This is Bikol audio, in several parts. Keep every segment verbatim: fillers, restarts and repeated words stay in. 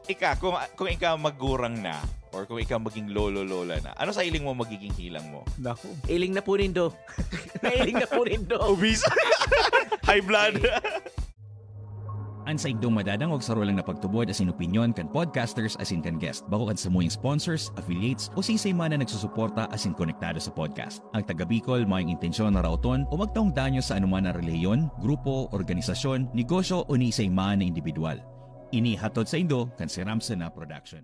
Ika, kung, kung ika magurang na, or kung ika maging lolo-lola na, ano sa hiling mo magiging hilang mo? Naku. Iling na po nindo. Nailing na po nindo. Obese? High blood? An saindong madadangog saro lang na pagtubod asin opinyon kan podcasters asin kan guest. Bako kan samuyang sponsors, affiliates, o siisay man na nagsusuporta asin konektado sa podcast. Ang taga Bicol mayong intensyon na raoton o magtaong danyo sa anuman na relihiyon, grupo, organisasyon, negosyo o ni isay man na individual. Ini hatod saindo kan Siram Sana Production.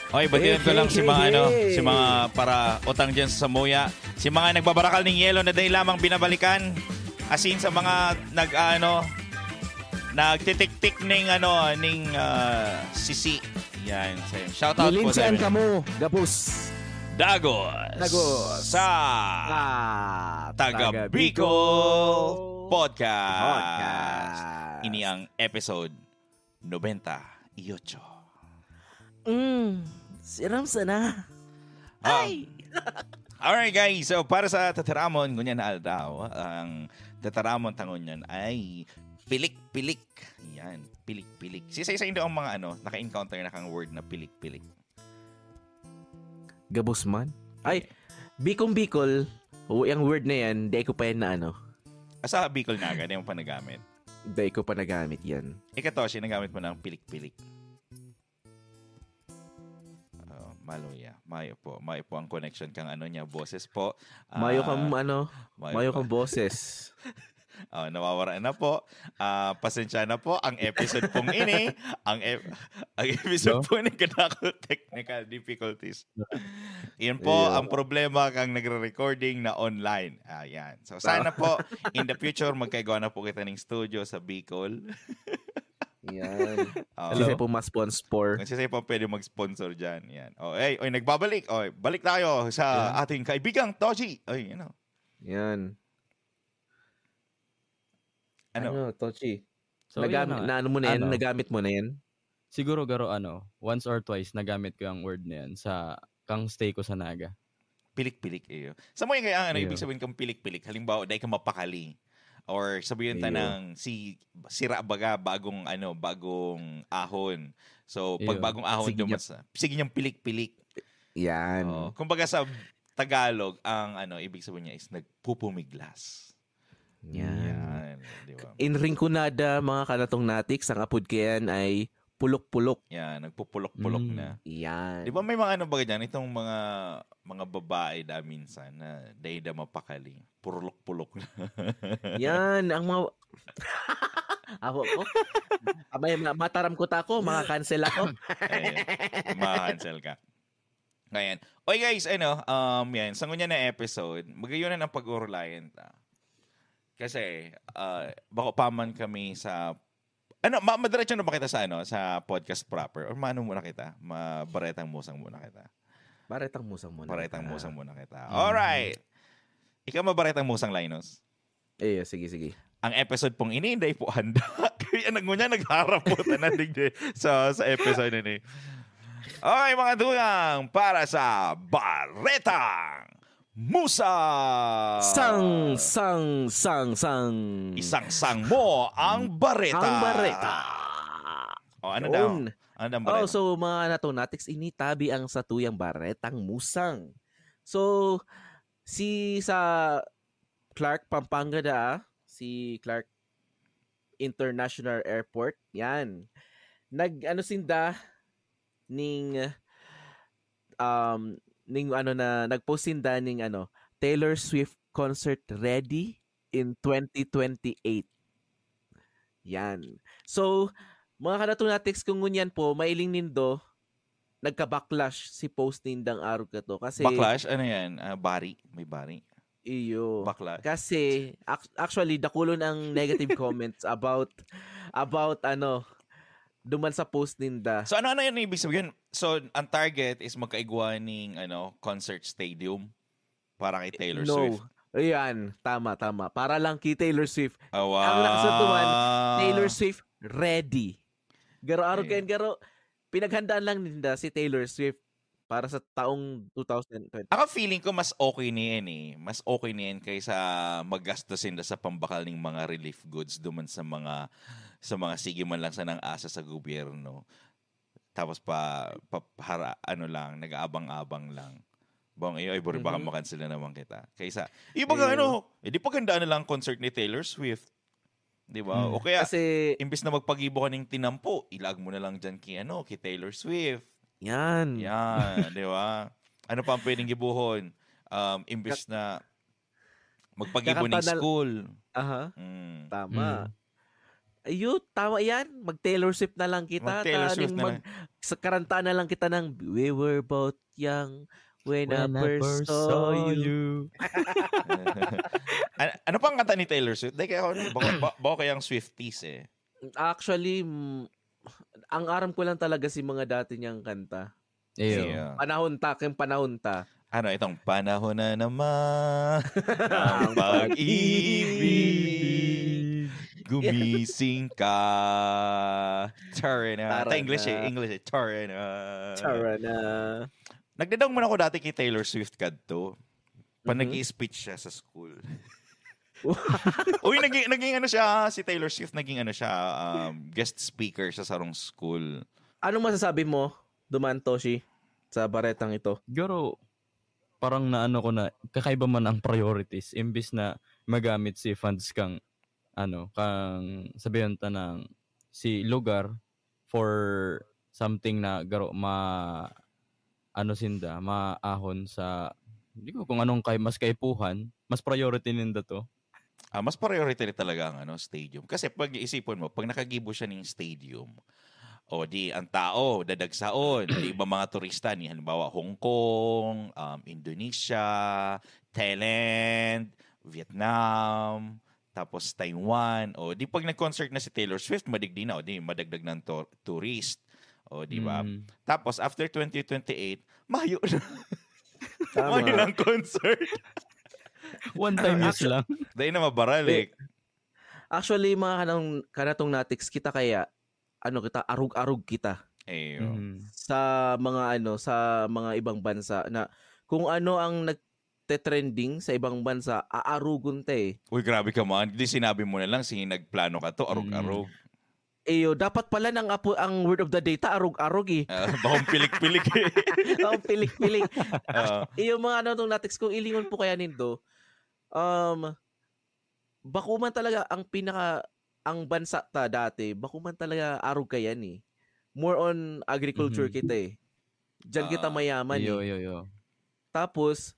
Oy, batian ko lang si mga ano, si mga para utang diyan sa Samuya. Si mga nagbabarakal ning yelo na dai lamang binabalikan. Asin sa mga nag ano, nagtitiktik ning ano, ning ah, sisi. Yan. Shout out po sa Lilinsian inyo. Kamo, gabos. Dagos. Dagos. Sa Ah, Taga Taga Bicol Bicol Podcast. Podcast. Ini ang episode nobenta y ocho. Mm, siram sana. Ah. Alright guys, so para sa tataramon ngunyan na aldaw, ang tataramon ta ngunyan ay pilik-pilik. Yan, pilik-pilik. Sisay-saindo ang mga ano, naka-encounter na kang word na pilik-pilik. Gabos man. Ay, Bikong Bicol, o yung word na yan, di ko pa yan na ano. Asa Bicol Naga, di mo pa nagamit. Di ko pa nagamit yan. Ikaw, Toshi, nagamit mo na ang pilik-pilik. Oh, maluya. Mayo po. Mayo po ang connection kang ano niya, boses po. Ah, Mayo kang ano, mayo mayo po. Kang boses. Oh, nawawara na po. Ah, pasensya na po. Ang episode pong ini, ang, ep- ang episode po ini, kadako technical difficulties. Yan po Yeah. ang problema kang nagre-recording na online. Ayan. So, sana po, in the future, magkaigwa na po kita ng studio sa Bicol. Yan. Oh. Kasi po mas sponsor. Kung sisay po pwede mag-sponsor dyan. Yan. Oh, hey, oy, nagbabalik. Oh, balik tayo sa ating kaibigang Toshi. Oy, you know. Yan. Ano? Ano, Tochi? So, Nagam- yun na, na ano mo na yan? ano, Nagamit mo na yan? Siguro garo ano, once or twice nagamit ko yung word na yan sa kang stay ko sa Naga. Pilik-pilik iyo. Sa mo yung ang ano, Iyo. Ibig sabihin kang pilik-pilik. Halimbawa, dahil ka mapakali. Or sabihin ta Iyo. ng si sira baga bagong ano, bagong ahon. So, pag Iyo. bagong ahon Sige niya- dumas, sige niyang pilik-pilik. Yan. Oh, kumbaga sa Tagalog, ang ano, ibig sabihin niya is nagpupumiglas. Yan. Yan, di ba? In Rinconada, mga kanatong natiks, ang apod kayan ay pulok-pulok. Yan, nagpupulok-pulok Mm. na. Yan. Di ba may mga ano ba dyan? Itong mga mga babae da minsan na dahil da mapakali. Purlok-pulok na. Yan, ang mga... Awa ko. Ah, may ma- mataram ko ta ako, maka-cancel ako. Ayan. Ma-cancel ka. Ngayon. Oy guys, ano, um, yan. Sa ngunyan na episode, magayunan ang pag-urulayan ta. Kasi, uh, bako pa man kami sa... Ano, ma madiretso na ba kita sa ano, sa podcast proper? Or maano muna kita? Mabaretang musang muna kita? Baretang musang muna. Baretang kita. Musang muna kita. Alright. Ikaw mabaretang musang, Linus? Eh, sige, sige. Ang episode pong ini, hindi po handa. Kaya nag ngunyan, nagharap po tanan digdi sa, sa episode na ni. Okay, mga tugang, para sa Baretang Musang! Sang, sang, sang, sang. Isangsang mo ang bareta. Ang bareta. O, ano daw? Yun. Ano daw ang Oh, bareta? So, mga natonatics, ini tabi ang satuyang baretang musang. So, si sa Clark, Pampanga da, si Clark International Airport, yan. Nag, ano sinda, ning, um, ning ano na, nag-post sinda ning ano, Taylor Swift concert ready in twenty twenty-eight. Yan. So, mga kanatonatics, kung ngunyan po, mailing nindo, nagka-backlash si post nindang arog ka to. Kasi, Backlash? Ano yan? Ah, bari? May bari? Iyo. Backlash? Kasi, ac- actually, dakulon ang negative comments about, about ano, duman sa post ninda. So ano ano yun ibig sabihin? So ang target is magkaigwa ning ano, concert stadium para kay Taylor no. Swift. Ayan, tama, tama. Para lang kay Taylor Swift. Awa. Ang nakasutuan, Taylor Swift ready. Garo araw Ayan. kayan, garo. Pinaghandaan lang ninda si Taylor Swift. para sa taong two thousand twenty. Ako feeling ko mas okay na yan eh. Mas okay na yan kaysa magastos sila sa pambakal ng mga relief goods duman sa mga sa mga sige man lang sanang asa sa gobyerno. Tapos pa, pa hara, ano lang, nag-aabang-abang lang. Bang iyo ay buri baka Mhm. makansila naman kita. Kaysa, yung baga Ayun. ano, eh di pagandaan na lang ang concert ni Taylor Swift. Di ba? Hmm. O kaya, Kasi, imbis na magpagibo ka ng tinampo, ilaag mo na lang dyan kay, ano, kay Taylor Swift. yan. Yan, di ba? Ano pa ang pwedeng gibuhon? Um, imbis na magpagibo ng Kakanta na- school. Aha, Mm. tama. Hmm. Ayun, tama yan. Mag-Taylor Swift na lang kita. Mag-Taylor Ta-, Swift ning na mag-, sa karanta na lang kita ng "We were both young when, I When I first first saw saw you." you. An- ano pang kanta ni Taylor Swift? Dahil kaya ako, bako, ba- bako kaya ang Swifties eh. Actually, mm, ang aram ko lang talaga si mga dati niyang kanta. Iyo. Yeah. Panahon ta, kayong panahon ta. Ano, itong panahon na naman ang pag-ibig. Gumising ka. Tara na. Tara Ta English eh. na. English eh. Tara na. Tara na. Nagdadaong man ako dati kay Taylor Swift kadto. Pag Mhm. nag-i-speech siya sa school. Uy, naging, naging ano siya, si Taylor Swift, naging ano siya, um, guest speaker sa sarong school. Anong masasabi mo, duman, Toshi, sa baretang ito? Siguro, parang naano ko na, kakaiba man ang priorities. Imbis na magamit si funds kang, ano, kang sabihan ta ng si lugar for something na garo ma ano sinda, maahon sa, di ko kung anong kay, mas kaipuhan, mas priority ninda to. Ah, mas priority talaga ang ano, stadium. Kasi pag iisipon mo, pag nakagibo siya ng stadium, o di ang tao, dadagsaon, di iba mga turista, ni halimbawa Hong Kong, um, Indonesia, Thailand, Vietnam, tapos Taiwan, o di pag nag-concert na si Taylor Swift, madigdi na, o di madagdag ng to- tourist. O di ba? Mm. Tapos after twenty twenty-eight, mayo na. Tama. Mayo ng concert. One time use Actu- lang. Dahil na mabaralik. Actually, mga kanang, kanatong natiks kita kaya, ano kita, arog-arog kita Ayun. Mm. sa mga ano, sa mga ibang bansa na kung ano ang nagte-trending sa ibang bansa, aarugon ta eh. Uy, grabe ka man. Di sinabi mo na lang, sige, nagplano ka to, arog-arog. Iyo, dapat pala nang apo, ang word of the day ta, arog-arog eh. Ah, bakong pilik-pilik eh. Ang pilik-pilik. Ah, Iyo, mga ano tong natiks ko, ilingon po kaya nindo. Um, bako man talaga ang pinaka, ang bansa ta dati, bako man talaga arog kayan eh. More on agriculture Mhm. kita eh. Diyan kita Ah, mayaman Iyo, eh. iyo, iyo. Tapos,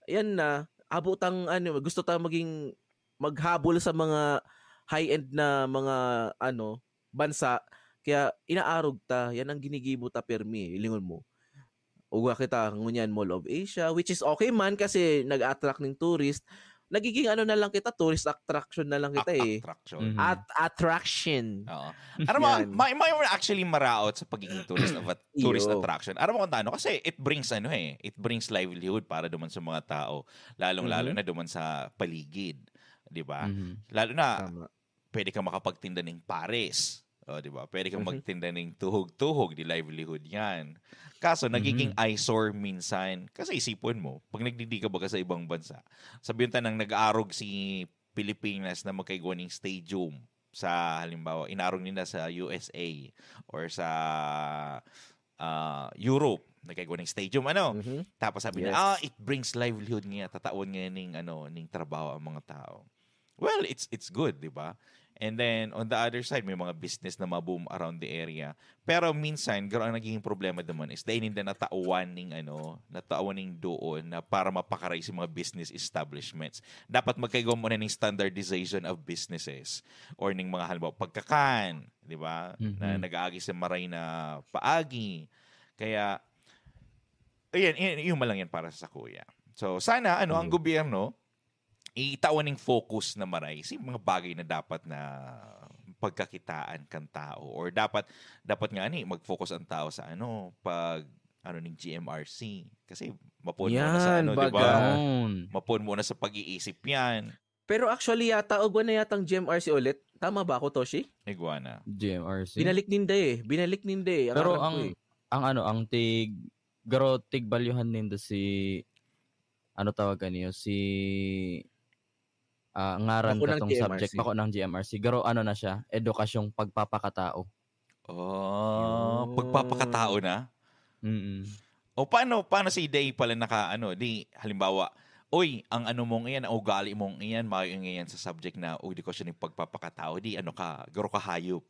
yan na, abot ang ano, gusto ta maging, maghabol sa mga high-end na mga ano, bansa. Kaya inaarog ta, yan ang ginigibo ta permi, eh, lingon mo. Uga kita, ngunyan, Mall of Asia, which is okay man kasi nag-attract ng tourist. Nagiging ano na lang kita, tourist attraction na lang kita eh. Attraction. Mhm. At attraction. Oo. Ano mo, Yan. may, may actually maraot sa pagiging tourist of a, tourist Iyo. attraction. Alam mo kung taano? Kasi it brings ano eh, it brings livelihood para duman sa mga tao. Lalong-lalo Mhm. na duman sa paligid. Di ba? Mhm. Lalo na, Tama. pwede ka makapagtinda ng pares. O, di ba? Pwede kang Mhm. magtinda ng tuhog-tuhog, di livelihood yan. Kaso, nagiging Mhm. eyesore minsan. Kasi isipon mo, pag nagdidi ka baga sa ibang bansa, sabihin ta nang nag-aarog si Pilipinas na magkaigwa ng stadium sa, halimbawa, inarog nila sa U S A or sa ah, Europe, nagkaigwa ng stadium, ano? Mhm. Tapos sabi niya, Yes. ah, it brings livelihood niya, tatawan niya ning, ano, ning trabaho ang mga tao. Well, it's it's good, di ba? And then, on the other side, may mga business na maboom around the area. Pero minsan, garo ang nagiging problema naman is, dahil hindi natawan ning, ano, natawan ning doon na para mapakaray sa mga business establishments. Dapat magkaigwa muna ng standardization of businesses or ning mga, halimbawa, pagkakan, di ba? Na Mhm. nag-aagi sa maray na paagi. Kaya, ayan, yun, yun man lang yan para sa kuya. So, sana, ano, ang Mhm. gobyerno, itawan ng focus na maray sa mga bagay na dapat na pagkakitaan kan tao. Or dapat, dapat nga ni, mag-focus ang tao sa ano, pag, ano, ning G M R C. Kasi, mapuon mo na sa Yan, ano, di ba? baga. Yun. Mapuon mo na sa pag-iisip yan. Pero actually yata, ugwa na yatang G M R C ulit. Tama ba ako, Toshi? Iguana. G M R C. Binalik ninda eh. Binalik ninda eh. Pero aram ang, ko eh. ang ano, ang tig Garo tigbalyuhan nindo si, ano tawag kaniyo, si, ah, ngaran Bako ng katong G M R C. Subject, bako ng G M R C. Garo ano na siya, edukasyong pagpapakatao. Oh, Yun. pagpapakatao na? Mm. O paano, paano si Day pala naka, ano, di, halimbawa, "Uy, ang ano mong iyan, ang ugali mong iyan, mayo iyan sa subject na edukasyon ng pagpapakatao." Di, ano ka, garo ka hayop.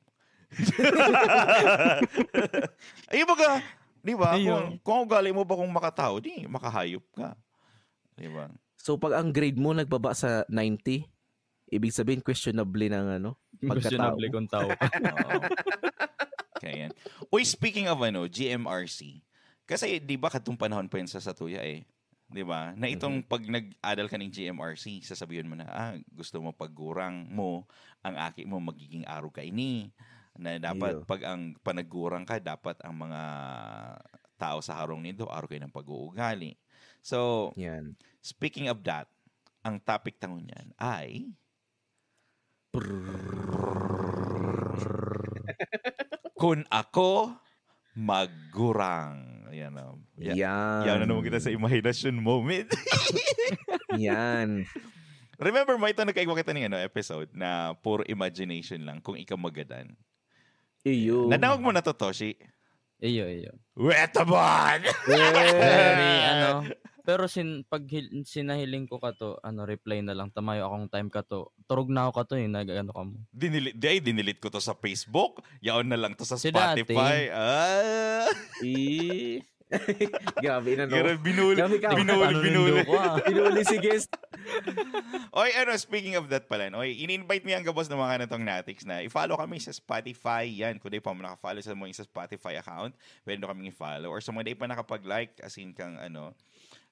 Ay, baga, di ba? Ayun. Kung, kung ugali mo ba kung makatao, di, makahayop ka. Di ba? So, pag ang grade mo nagbaba sa ninety, ibig sabihin, questionable ng ano, Questionable pagkatao. kung tao ka. Oo. Kaya yan. Uy, speaking of ano, G M R C, kasi di ba katong panahon pa yun sa satuya eh. Di ba? Na itong Mhm. pag nag-adal ka ng G M R C, sasabihin mo na, "Ah, gusto mo paggurang mo, ang aki mo magiging arog ka ini." Na dapat Iyo. pag ang panagurang ka, dapat ang mga tao sa harong nindo, arog kayo ng pag-uugali. So, Yan. speaking of that, ang topic tangon niyan ay Kun ako maggurang. Ayan, oh. Ya- Yan. Yan na naman kita sa imahinasyon moment. Yan. Remember mo, ito nagkaigwa kita ng ano, episode na puro imagination lang kung ikaw magadan. Iyo. Nadangog mo na to, Toshi? Iyo, iyo. Wetaban! Very, ano, pero sin, pag hil-, sinahiling ko kato, ano, reply na lang, tamayo akong time kato. Turog na ako kato eh, nag-ano ka mo. Dinili-, di ay, dinilit ko to sa Facebook. Yaon na lang to sa Si dati. Spotify. Ah! Eh. Grabe na, no? Grabe, binuli, Grabe ka. binuli, Ano binuli. nindo ko, ah? Binuli si guest. Oy, ano, speaking of that pala, no? Oy, in-invite mi ang gabos ng mga natong natics na i-follow kami sa Spotify. Yan, kung di pa mo naka-follow sa mo sa Spotify account, pwede nyo kaming i-follow. Or sa mga di pa nakapag-like, as in kang ano,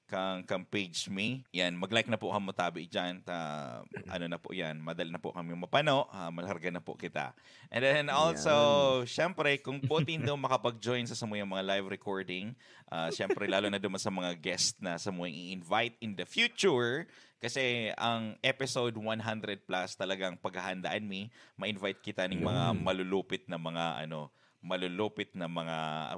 kang, kang page mi. Yan, mag-like na po kamo tabi dyan. Ta, ano na po yan, madali na po kami mapano, ah, malarga na po kita. And then also, Yan. syempre, kung po tindo makapag-join sa samuyang mga live recording, ah, syempre, lalo na duman sa mga guest na samuyang i-invite in the future, kasi ang episode one hundred plus talagang paghahandaan mi, ma-invite kita ng mga Yun. malulupit na mga, ano, malulupit na mga,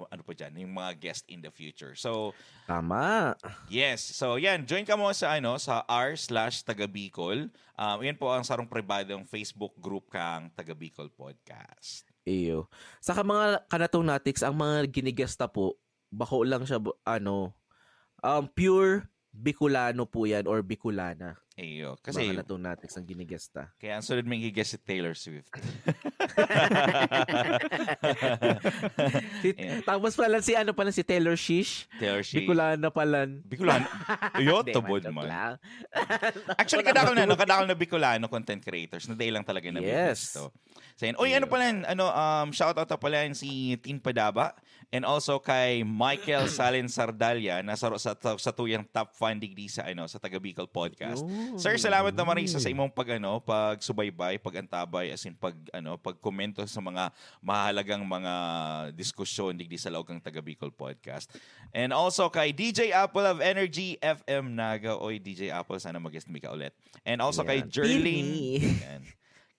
ano pa dyan, yung mga guest in the future. So, Tama. yes. So, yan. Join ka mo sa, ano, sa r slash tagabicol. Um, yan po ang sarong pribadong Facebook group kang Taga Bicol Podcast. Iyo. Saka mga kanatong natics, ang mga ginigesta po, bako lang siya, bu-, ano, um, pure Bicolano po yan or Bicolana. Iyo. Kasi Mga kanatong natics ang ginigesta. Kaya ang sunod mong i-guest si Taylor Swift. Si, Yeah. tapos pala si, ano pala, si Taylor Shish. Taylor Shish. Bicolana pala. Bicolano? Iyo, Hindi, tubod man, joke man. lang. Actually, kadakol na, no? Kadakol na Bicolano content creators na dahil lang talaga na Yes. business to. So, yun. Oy, ano Ayun. pala, ano, um, shout out pala yan si Tin Padaba and also kay Michael Salen Sardalia na sa, sa, sa tuyang top fan digdi sa, ano, sa Taga Bicol Podcast. Yun. Sir, salamat naman, Risa, sa Yun. imong pag, ano, pagsubaybay, pag-antabay, as in, pag, ano, pagkomento sa mga mahalagang mga diskusyon digdi sa laog kang Taga Bicol Podcast. And also kay D J Apple of Energy F M Naga. Oy, D J Apple, sana mag-guest mi ka ulit. And also kay Yan. Jerlyn. Pili. Yan.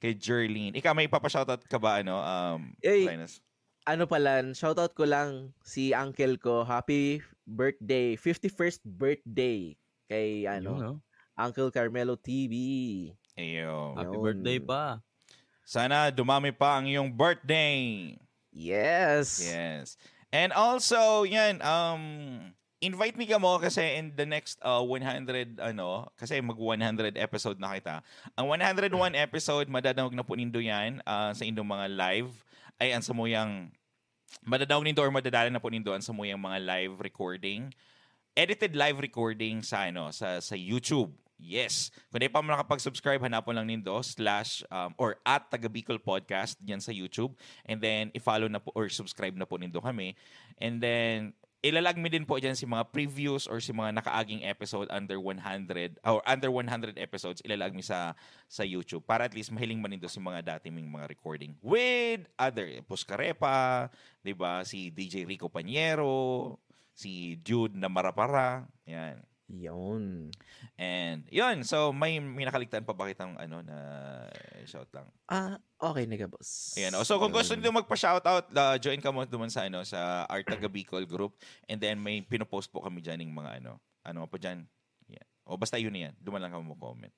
Kay Jerlyn. Ikaw, may ipapa-shoutout ka ba, ano, um, Ey, Linus? ano pala, shoutout ko lang si uncle ko. Happy birthday. Fifty-first birthday kay, ano, Yun, no? Uncle Carmelo T V. Ayo. Happy Yun. birthday pa. Sana dumami pa ang iyong birthday. Yes. Yes. And also, yan, um, invite mi kamo kasi in the next, uh, one hundred, ano, kasi mag one hundred episode na kita. Ang one hundred one episode, madadangog na po nindo yan, ah, sa indong mga live. Ay, ang samuyang, madadangog nindo or madadala na po nindo ang samuyang mga live recording. Edited live recording sa, ano, sa, sa YouTube. Yes. Kung di pa mo nakapag-subscribe, hanapon lang nindo slash, um, or at Taga Bicol Podcast dyan sa YouTube. And then, i-follow na po or subscribe na po nindo kami. And then, ilalag mi din po dyan si mga previews or si mga nakaaging episode under one hundred or under one hundred episodes, ilalag mi sa, sa YouTube para at least mahiling man nindo si mga dati ming mga recording with other, Puscarepa, di ba? Si D J Rico Paniero, si Jude na Marapara. Yan. Yun. And, yun. So, may, may nakaligtaan pa ba kitang ano na shout lang? Ah, okay na ka, boss. Ayan. Oh, so, kung gusto Yun. nyo magpa-shoutout, uh, join ka mo naman sa, ano, sa Artaga Bicol Group. And then, may pinopost po kami dyan ng mga ano. Ano pa dyan? Yeah. O basta yun na yan. Duman lang kami mo-comment.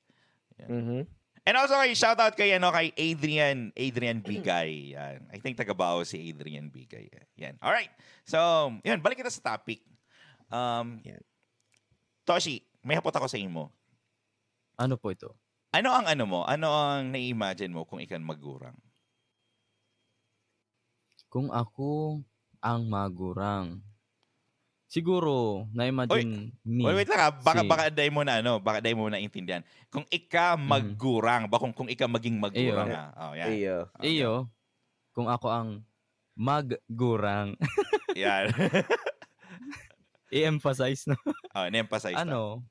Yan. Mhm. And also, kay shoutout kay, ano, kay Adrian, Adrian Bigay. Yan. I think taga Bao si Adrian Bigay. Yan. Alright. So, yun, balik kita sa topic. Um, Yan. Toshi, may hapot ako sa imo. Ano po ito? Ano ang ano mo? Ano ang nai-imagine mo kung ikaw magurang? Kung ako ang magurang. Siguro, na-imagine me. Wait, wait lang ha. Baka, si- baka dai mo na ano, baka dai mo na intindihan. Kung ika Mhm. maggurang, ba kung, kung ika maging maggurang Iyo. ha. Oh, yan. Iyo. Okay. Iyo, kung ako ang maggurang. Yan. I-emphasize, no? Oh, na-emphasize na. Ano?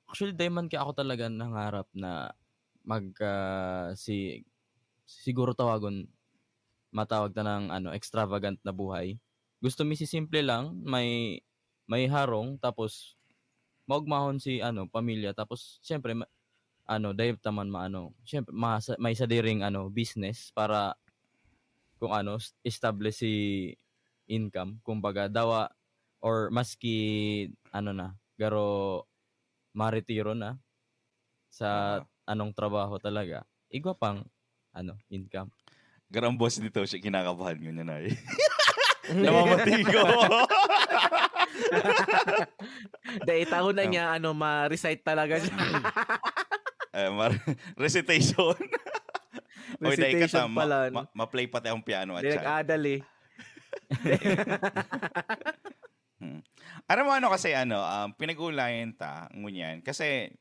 Actually, dai man kaya ako talaga nangarap na mag, ah, si, siguro tawagon, matawag ta ng ano, extravagant na buhay. Gusto mi si simple lang, may, may harong, tapos maugmahon si ano, pamilya, tapos siyempre, ma- ano, dai ta man maano, siyempre, masa- may sadiring ano, business para kung ano, s- establish si income, kumbaga, dawa, or maski, ano na, garo maretiro na sa Ah. anong trabaho talaga, igwa pang, ano, income. Garang boss nito, siya kinakabahan ko niya na eh. Namamatigo. Dahil taon na Oh. niya, ano, ma-recite talaga siya. Eh, mar- recitation. Oy, dahil ka Recitation tama, pala. ma- ma-play pati ang piano at Hindi siya. nag-adal eh. Hmm. Alam mo ano kasi ano, um, pinag-uulayan ta ngunyan kasi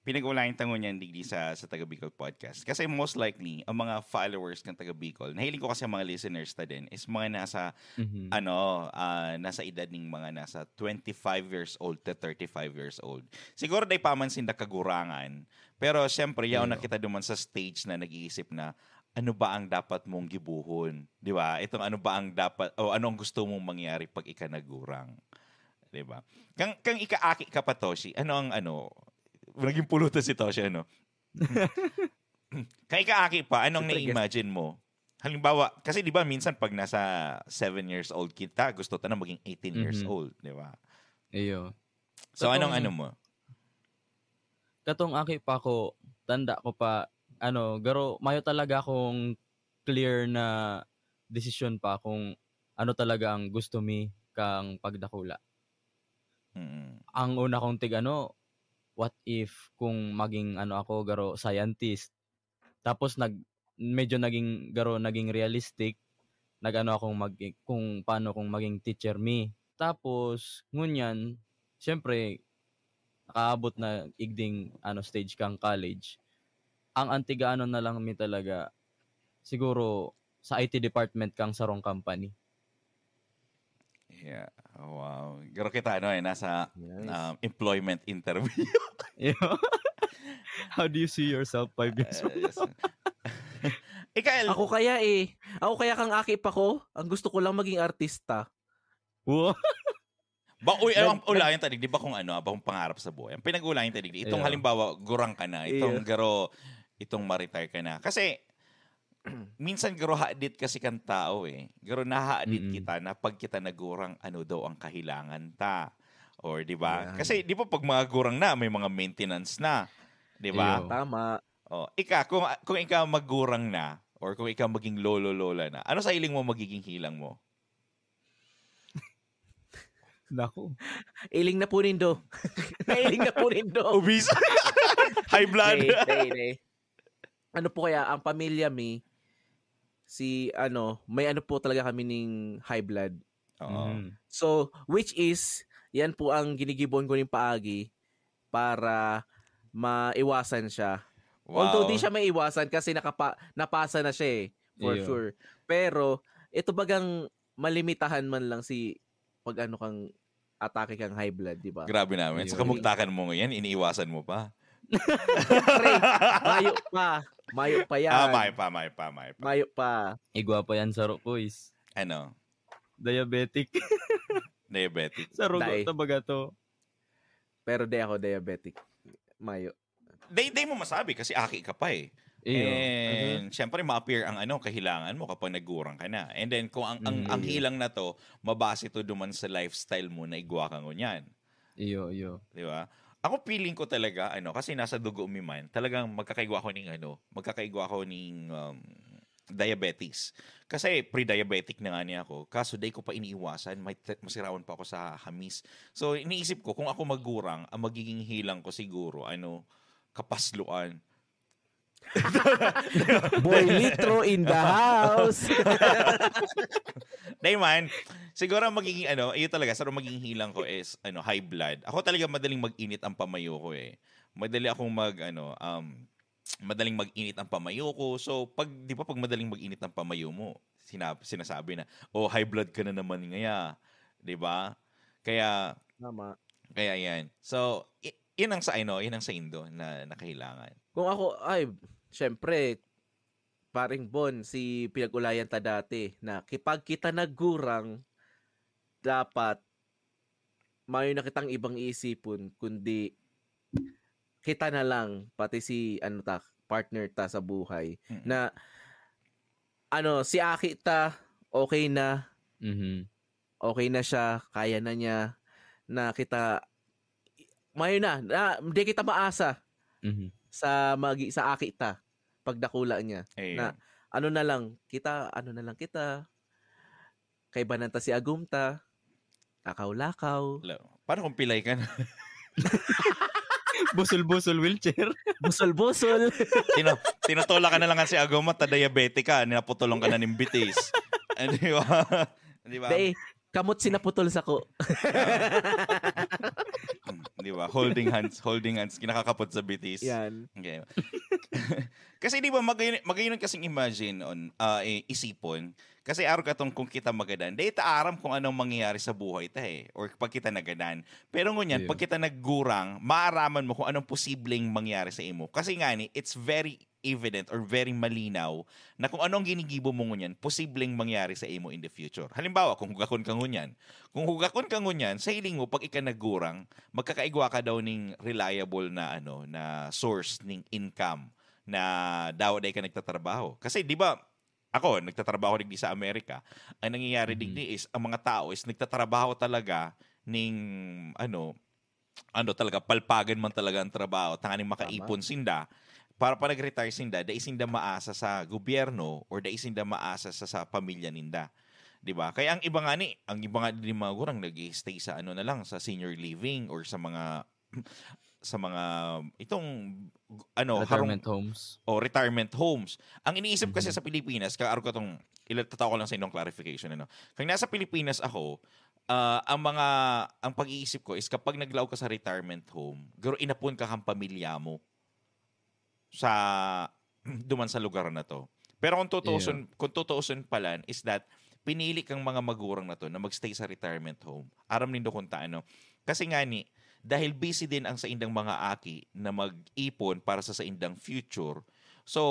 pinag-uulayan ta ngunyan digdi sa sa Taga Bicol Podcast. Kasi most likely, ang mga followers ng Taga Bicol, nahiling ko kasi ang mga listeners ta din is mga nasa Mhm. ano, ah, nasa edad ning mga nasa twenty-five years old to thirty-five years old. Siguro dai pa man sinda kagurangan, pero siyempre, yaon na Iyo. kita duman sa stage na nag-iisip na, ano ba ang dapat mong gibuhon? Di ba? Itong ano ba ang dapat, o ano ang gusto mong mangyari pag ika nagurang? Di ba? Kang, kang ikaaki ka pa, Toshi, ano ang ano, naging pulutan si Toshi, ano? Kang ikaaki pa, anong Siyempre, guest. na-imagine mo? Halimbawa, kasi di ba minsan pag nasa seven years old kita, gusto ta na maging eighteen years Mhm. old, di ba? Iyo. So, anong Katong- ano mo? Katong aki pa ko, tanda ko pa, ano, garo, mayo talaga akong clear na desisyon pa kung ano talaga ang gusto mi kang pagdakula. Mm. Ang una kong tig ano, what if kung maging ano ako, garo, scientist? Tapos nag, medyo naging, garo, naging realistic, nag-ano akong mag-, kung paano kung maging teacher mi. Tapos, ngunyan, siyempre, nakaabot na igding, ano, stage kang college. Ang antigaano na lang mi talaga, siguro, sa I T department kang sarong company. Yeah. Oh, wow. Garo kita, ano eh, nasa Nice. um, employment interview. Iyo. How do you see yourself five years from Uh, yes. now? Ikael, Ako kaya eh. Ako kaya kang aki pa ko, ang gusto ko lang maging artista. Wow. ba, uy, Nag- ang ulayan ta digdi ba kung ano, ba kung pangarap sa buhay? Ang pinag-ulayan ta digdi, itong Yeah. halimbawa, gurang ka na, itong Iyo. garo, itong ma-retire ka na. Kasi, minsan garo hadit kasi kang tao eh. Garo nahahadit Mm-mm. kita na pag kita nagurang, ano daw ang kahilangan ta. Or, di ba? Yan. Kasi, di ba pag mga gurang na, may mga maintenance na. Di ba? Iyo. Tama. Oh, ika, kung, kung ikaw magurang na, or kung ikaw maging lolo-lola na, ano sa hiling mo magiging hilang mo? Naku. Iling na po nindo. Nailing na po nindo. Obese? High blood? Nay, nay, nay. Ano po kaya, ang pamilya mi, si, ano, may ano po talaga kami ning high blood. Oo. Mhm. So, which is, yan po ang ginigibohon ko ning paagi para maiwasan siya. Although Wow. di siya maiwasan kasi nakapa, napasa na siya eh, for Iyo. sure. Pero, ito bagang malimitahan man lang si pag ano kang atake kang high blood, di ba? Grabe naman. Sa Ayun. kamugtakan mo ngayon, iniiwasan mo pa. Pre, mayo pa. Mayo pa yan. Ah, may pa, may pa, may pa. Mayo pa. Igwa pa yan sa Rokoys. Ano? Diabetic. Diabetic. Sa rugo Dai. Talaga to. Pero di ako diabetic. Mayo. Di, di mo masabi kasi aki ka pa eh. Iyo. And syempre ma-appear ang ano, kahilangan mo kapag naggurang ka na. And then kung ang ang, Mm. ang hilang na to, mabase to duman sa lifestyle mo na igwa ka ngunyan. Iyo, iyo. Di ba? Ako feeling ko talaga, ano, kasi nasa dugo mi man, talagang magkakaigwa ko ning ano, magkakaigwa ko ning um, diabetes. Kasi pre-diabetic na nga niya ako, kaso dai ko pa iniiwasan, may masirawan pa ako sa hamis. So iniisip ko, kung ako magurang, ang magiging hilang ko siguro, ano, kapasluan. Boy Litro in the house. Dahil man, siguro ang magiging ano, iyo talaga, sa magiging hilang ko is ano, high blood. Ako talaga madaling mag-init ang pamayo ko eh. Madali akong mag ano, um madaling mag-init ang pamayo ko. So pag 'di ba pag madaling mag-init ang pamayo mo, sinab- sinasabi na, "Oh, high blood ka na naman ngaya." 'Di ba? Kaya Tama. Kaya yan. So, y- yan ang sa ano, yan ang sa indo na nakahilangan. Kung ako, ay, syempre, paring Bon, si pinag-ulayan ta dati na kipag kita naggurang, dapat mayo na kitang ibang iisipon kundi kita na lang, pati si ano ta, partner ta sa buhay Mm. na ano, si aki ta okay na, Mhm. okay na siya, kaya na niya, na kita mayo na, na di kita maasa Mhm. sa magi sa aki ta pagdakula niya. Eh, Na ano na lang kita, ano na lang kita. Kaibanan ta si agom ta. Lakaw-lakaw. Paano kung pilay ka na? Busol-busol wheelchair. Busol-busol. Tino, tinutulak ka na lang si agom mo, ta diabetic ka, ninaputulong ka na ning bitis. Eh, di ba? Di ba? Dai, kamot sinaputol sako. Di ba? Holding hands, holding hands, kinakakapot sa bitis. Yan. Okay. Kasi di ba, magayon, magayon kasing imagine on, ah, i- isipon. Kasi araw katong kung kita magadan, di ta aram kung anong mangyayari sa buhay ta eh. Or pag kita nagadan. Pero ngunyan, Ayun. Pag kita naggurang, maaraman mo kung anong posibleng mangyari sa imo. Kasi nga ni, it's very evident or very malinaw na kung anong ginigibo mo ngunyan, posibleng mangyari sa imo in the future. Halimbawa, kung hugakon ka ngunyan, kung hugakon ka ngunyan, sa hiling mo, pag ika naggurang, magkakaigwa ka daw ning reliable na ano na source ning income na daw dai ka nagtatrabaho. Kasi di ba, ako, nagtatrabaho digdi sa Amerika. Ang nangyayari Mhm. digdi is, ang mga tao is nagtatrabaho talaga ning, ano, ano talaga, palpagan man talaga ang trabaho, tanganing makaipon sinda. Para pa nag-retire sinda, dai sinda maasa sa gobyerno or dai sinda maasa sa, sa pamilya ninda. Di ba? Kaya ang iba nga ni, ang iba nga din mga gurang nag-stay sa ano na lang, sa senior living or sa mga sa mga itong ano harong Retirement homes. o retirement homes. Ang iniisip kasi Mhm. sa Pilipinas, kaya araw ko tong ilatataw ko lang sa inyong clarification, ano. Kaya nasa Pilipinas ako, ah, ang mga ang pag-iisip ko is kapag naglaog ka sa retirement home, garo inapon ka kang pamilya mo sa duman sa lugar na to. Pero kung tutuusin, kung tutuusin pala is that pinili kang mga magurang na to na magstay sa retirement home. Aram nindo kung taano. Kasi nga ni, dahil busy din ang saindang mga aki na mag-ipon para sa saindang future, so,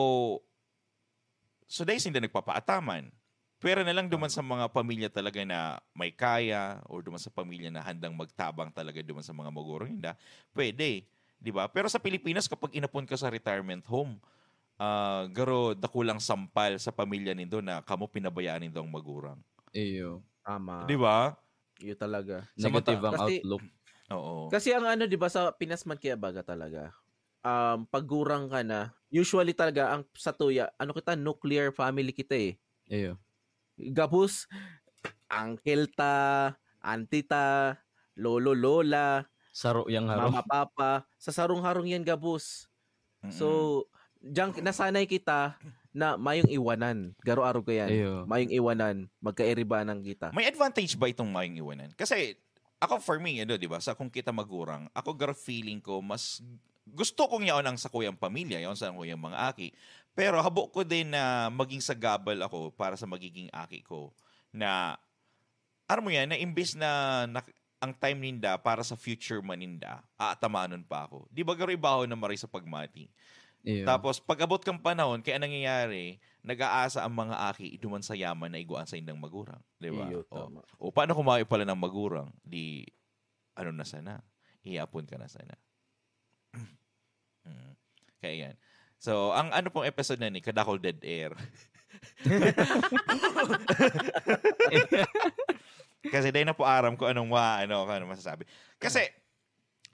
so dahil sinda nagpapaataman. Pwera na lang duman sa mga pamilya talaga na may kaya or duman sa pamilya na handang magtabang talaga duman sa mga magurang ninda, pwede. Di ba? Pero sa Pilipinas, kapag inapon ka sa retirement home, ah, garo dakulang sampal sa pamilya nindo na kamo pinabayaan nindo ang magurang. Iyo. Tama. Di ba? Iyo talaga. Negative Samanta- ang Kasi- outlook. Oo. Kasi ang ano, di ba, sa Pinas man kaya baga talaga, um, pag gurang ka na, usually talaga, ang sa tuya, ano kita, nuclear family kita eh. Iyo. Gabos, uncle ta, auntie ta, lolo, lola, Saro yang harong. mama, papa, sa sarong-harong yan gabos. Mm-mm. So, diyan nasanay kita na mayong iwanan. Garo-aro ko yan. Iyo. Mayong iwanan, magkairibanan kita. May advantage ba itong mayong iwanan? Kasi ako, for me, ano, di ba, sa kung kita magurang, ako garo feeling ko, mas gusto kong yaon ang sakuyang pamilya, yaon sa kuyang mga aki. Pero habo ko din na maging sagabal ako para sa magiging aki ko na, aram mo yan, na imbes na, na ang time ninda para sa future man ninda, aatamanon pa ako. Di ba garo ibaho na maray sa pagmati? Iyo. Tapos, pag-abot kang panahon, kaya nangyayari, nag-aasa ang mga aki duman sa yaman na igwaan sa indang magurang. Di ba? Iyo, O, tama. o paano kumain pala ng magurang? Di, ano na sana? Ihapon ka na sana. Mm. Kaya yan. So, ang ano pong episode na ni, kadakol dead air. Kasi dahil na po aram ko anong ma, ano, kung ano masasabi. Kasi,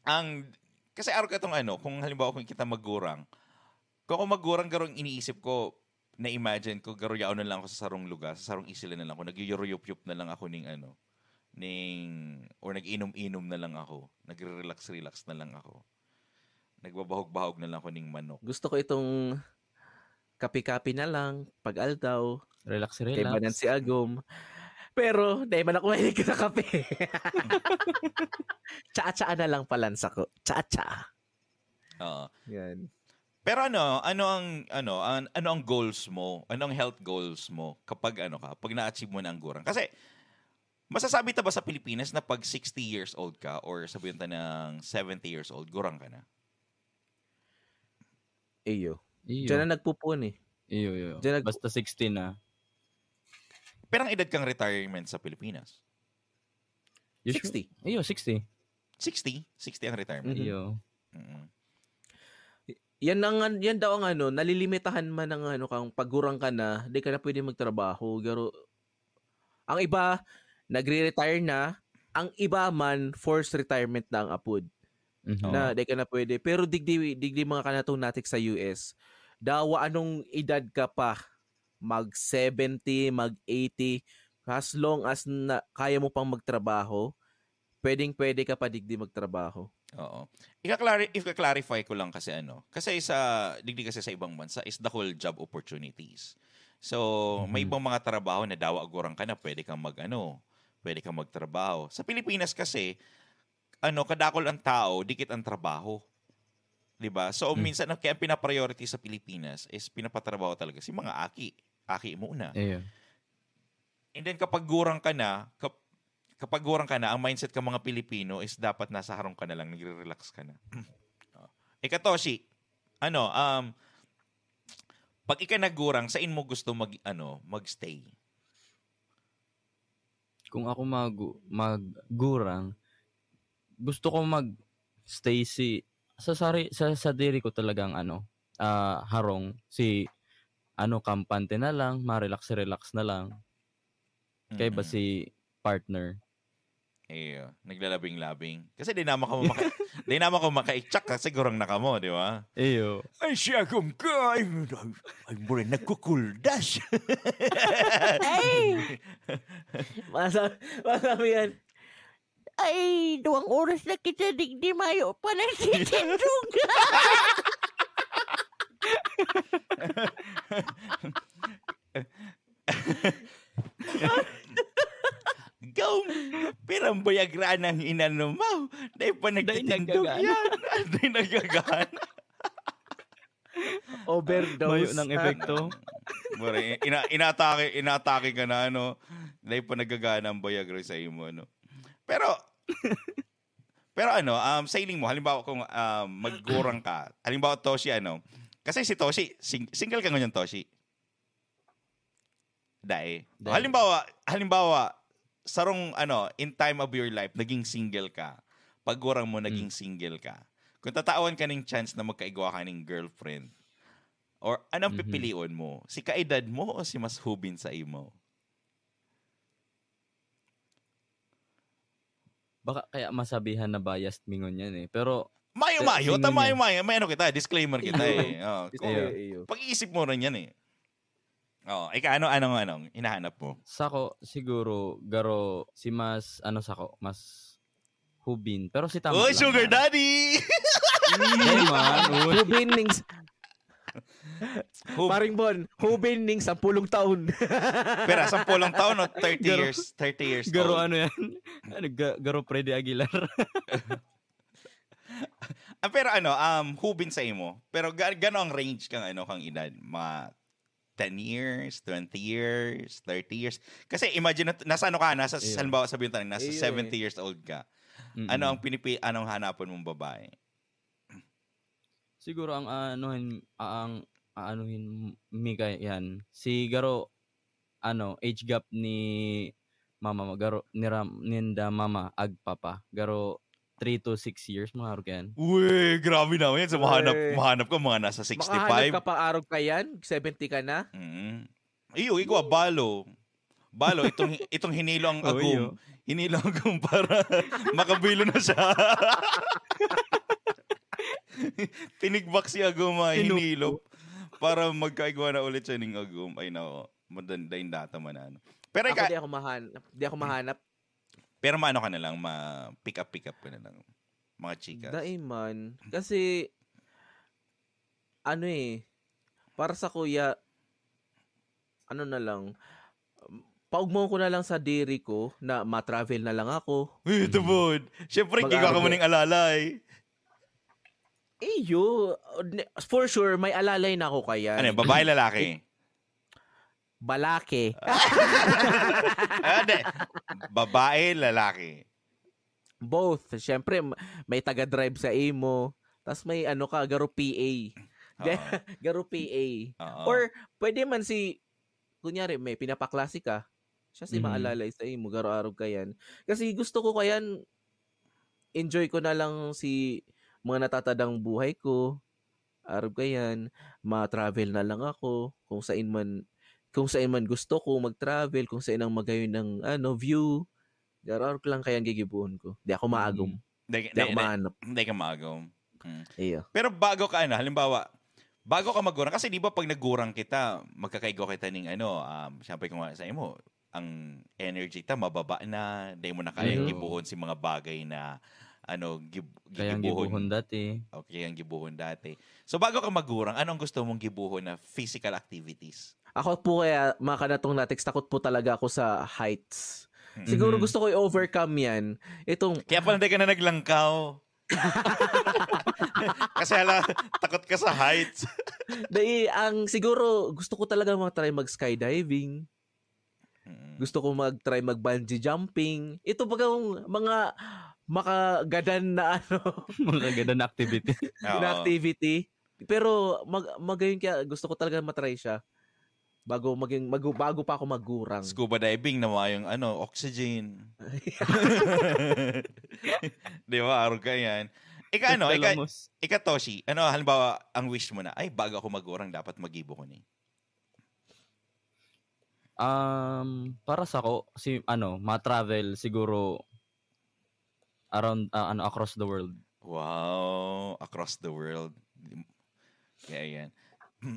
ang, kasi araw ka itong ano, kung halimbawa kung kita magurang, kung ako magurang, garong iniisip ko, na-imagine ko, garo yaon na lang ako sa sarong lugar, sa sarong isla na lang ako, nagyuyuruyup-yup na lang ako ning ano, ning, or nag-inom-inom na lang ako, nagre-relax-relax na lang ako. Nagbabahog-bahog na lang ako ning manok. Gusto ko itong kapi-kapi na lang, pag-aldaw, Relax, kay Banan relax. si Agom. Pero, dahil man ako mahilig sa kape. Tsaa-tsaa na lang palansa ko. Tsaa-tsaa. Oo. Yan. Pero ano, ano ang ano, ang, ano ang goals mo? Ano ang health goals mo kapag ano ka, pag na-achieve mo na ang gurang? Kasi masasabi ta ba sa Pilipinas na pag sixty years old ka or sabihin ta ng seventy years old, gurang ka na? Iyo. Iyo. Diyan na nagpupuon eh. Iyo, iyo. Diyan nag- Basta sixty na. Pero ang edad kang retirement sa Pilipinas? Usually- sixty. Iyo, sixty. sixty? sixty ang retirement? Mhm. Iyo. Mm. Yan ang yan daw ang ano, nalilimitahan man ang ano kang pagurang ka na, di ka na pwede magtrabaho. Pero ang iba nagre-retire na, ang iba man forced retirement na ang apod. Mhm. Oo. Na di ka na pwede. Pero digdi digdi mga kanatong natik sa U S, dawa anong edad ka pa, mag seventy, mag eighty, as long as na, kaya mo pang magtrabaho, pwedeng pwede ka pa digdi magtrabaho. Oo. Ika-clari- ika-clarify ko lang kasi ano. Kasi sa, digdi kasi sa ibang bansa is the whole job opportunities. So, may Mhm. ibang mga trabaho na dawa gurang ka na pwede kang mag ano, pwede kang magtrabaho. Sa Pilipinas kasi, ano, kadakol ang tao, dikit ang trabaho. 'Di ba? So, Mm. minsan ang, kaya ang pinapriority sa Pilipinas is pinapatrabaho talaga si mga aki. Aki muna. Iyo. And then kapag gurang ka na, kap- kapag gurang ka na, ang mindset ka mga Pilipino is dapat nasa harong ka na lang, nagre-relax ka na. Oh. Ika Toshi, ano, um, pag ika nagurang, saan mo gusto mag, ano, magstay? Kung ako mag maggurang, gusto ko mag-stay si sa sari sa sadiri ko talagang ano, ah, harong, si ano, kampante na lang, ma-relax-relax na lang. Kaiba Mm. si partner. Iyo, naglalabing-labing. Kasi di naman kamo maka- di naman kamo makaitsak kasi gurang na kamo, di ba? Iyo. Ay, siya akong ka. Ay, ay, ay, mura nagkukuldas. Ay! Masa, masabi yan. Ay, duwang oras na kita digdi mayo pa nagtitindog. Gaw, pirang Viagra nang inano mo. Dahil pa Dahil nagtitindog nagagana. Yan. Dahil nagagana. Overdose. Mayo ng epekto. Mura, ina, inatake, inatake ka na, ano. Dahil pa nagagana ang Viagra sa imo, ano. Pero, pero ano, um, sa hiling mo, halimbawa kung um, maggurang ka, halimbawa Toshi, ano, kasi si Toshi, sing- single ka ngayon, Toshi? Dai. Dai. Halimbawa, halimbawa, sarong, ano, in time of your life, naging single ka. Paggurang mo, naging single ka. Kung tatawan ka ng chance na magkaigwa ka ng girlfriend, or anong Mhm. pipilion mo? Si kaedad mo o si mas hubin sa imo? Baka kaya masabihan na biased mi ngunyan eh. Pero Mayo, Eh, mayo. single Tama, yan. Mayo. May ano kita, disclaimer kita Iyo. eh. Oh, Gusto kung ko Iyo. iyo. Pag-iisip mo rin yan eh. Oh, ika, ano, anong, anong hinahanap mo? Sako, siguro, garo, si mas, ano sako, mas hubin. Pero si Tama Oh, lang sugar yan. daddy! Hey, man. Uy. Hubin ning Hub- Paring Bon, hubin ning sampulong taon. Pero sampulong taon o thirty Garo- years, thirty years Garo old. Ano yan? Ano, ga- garo Freddy Aguilar. Ah, pero ano, um, hubin sa imo. Pero ga- gano ang range kang ano, kang edad? Mga ten years, twenty years, thirty years. Kasi imagine, nasa ano ka, nasa, Ayun. Halimbawa, sabihin tayo, nasa Ayun eh. seventy years old ka. Mm-mm. Ano ang pinipi, anong hanapan mong babae? Siguro ang aanuhin, ang aanuhin mi kaya yan, si garo, ano, age gap ni mama, garo, ni ram-, ninda mama, agpapa. Garo, three to six years, mga arog yan. Uy, grabe naman yan. So, mahanap, Uy. mahanap ka mga nasa Makahanap sixty-five. ka pa arog ka yan? Seventy ka na? Mm. Iyo, ikaw, balo. Balo, itong, itong hinilo ang Oo, agum. iyo. Hinilo ang agum para makabilo na siya. Tinigbak si agum, ah, Tinubo. hinilo. Para magkaigwa na ulit siya ning agum. Ay, nako. Madandain data man, ano. Pero Ako ika, di ako mahanap. Di ako mahanap. pero maano ka na lang, ma-pick up, pick up ka na lang. Mga chikas. Dai man. Kasi, ano eh, para sa kuya, ano na lang, paugmon ko na lang sa diri ko na ma-travel na lang ako. Uy, ito po. Siyempre, Mag-aaral giga ka mo ko. ning alalay. Iyo, ne- for sure, may alalay na ako kaya. Ano, babae, lalaki? Balake. Ah, di. Babae, lalaki. Both. Siyempre, m- may taga-drive sa imo. Tapos may ano ka, garo P A. Oo. Garo P A. Oo. Or, pwede man si, kunyari, may pinapaklase ka. Siya si Mhm. maalalay sa imo, garo arog ka yan. Kasi gusto ko kayan, enjoy ko na lang si mga natatadang buhay ko. Arog ka yan, ma-travel na lang ako. Kung saan man, kung saan man gusto ko mag-travel, kung saan ang magayon ng ano, view. Garo arog lang kayang gigibuhon ko. Di ako maagom. Hindi, Di ako hindi, mahanap. hindi ka maagom. Mm. Iyo. Pero bago ka, ano, halimbawa, bago ka magurang, kasi di ba pag nagurang kita, magkakaigwa kita ning ano, um, siyempre kung sa imo, ang energy ta mababa na, di mo na kayang Mhm. gibuhon si mga bagay na, ano, gib- Kayang gigibuhon. gibuhon dati. O kayang gibuhon dati. So, bago ka magurang, ano ang gusto mong gibuhon na physical activities? Ako po kaya, mga kanatong natiks, takot po talaga ako sa heights. Mm. Siguro Mhm. gusto ko i-overcome yan. Itong, Kaya pala hindi ka na naglangkaw. Kasi hala, takot ka sa heights. dai, ang siguro gusto ko talaga mag-try mag-skydiving. Mm. Gusto ko mag-try mag-bungee jumping. Ito bagang mga makagadan na ano, Mga ganun na activity. Oo. na activity. Pero mag magayon kaya gusto ko talaga matry siya. Bago maging mag, bago pa ako magurang. Scuba diving na mayong ano, oxygen. Di ba? Arog ka yan. Ika ano, ika, Pelamos. ika Toshi, ano halimbawa ang wish mo na, ay bago ako magurang dapat magibo ko ni. Um, para sa ko, si ano, ma-travel siguro around, ah, ano, across the world. Wow, across the world. Kaya yan.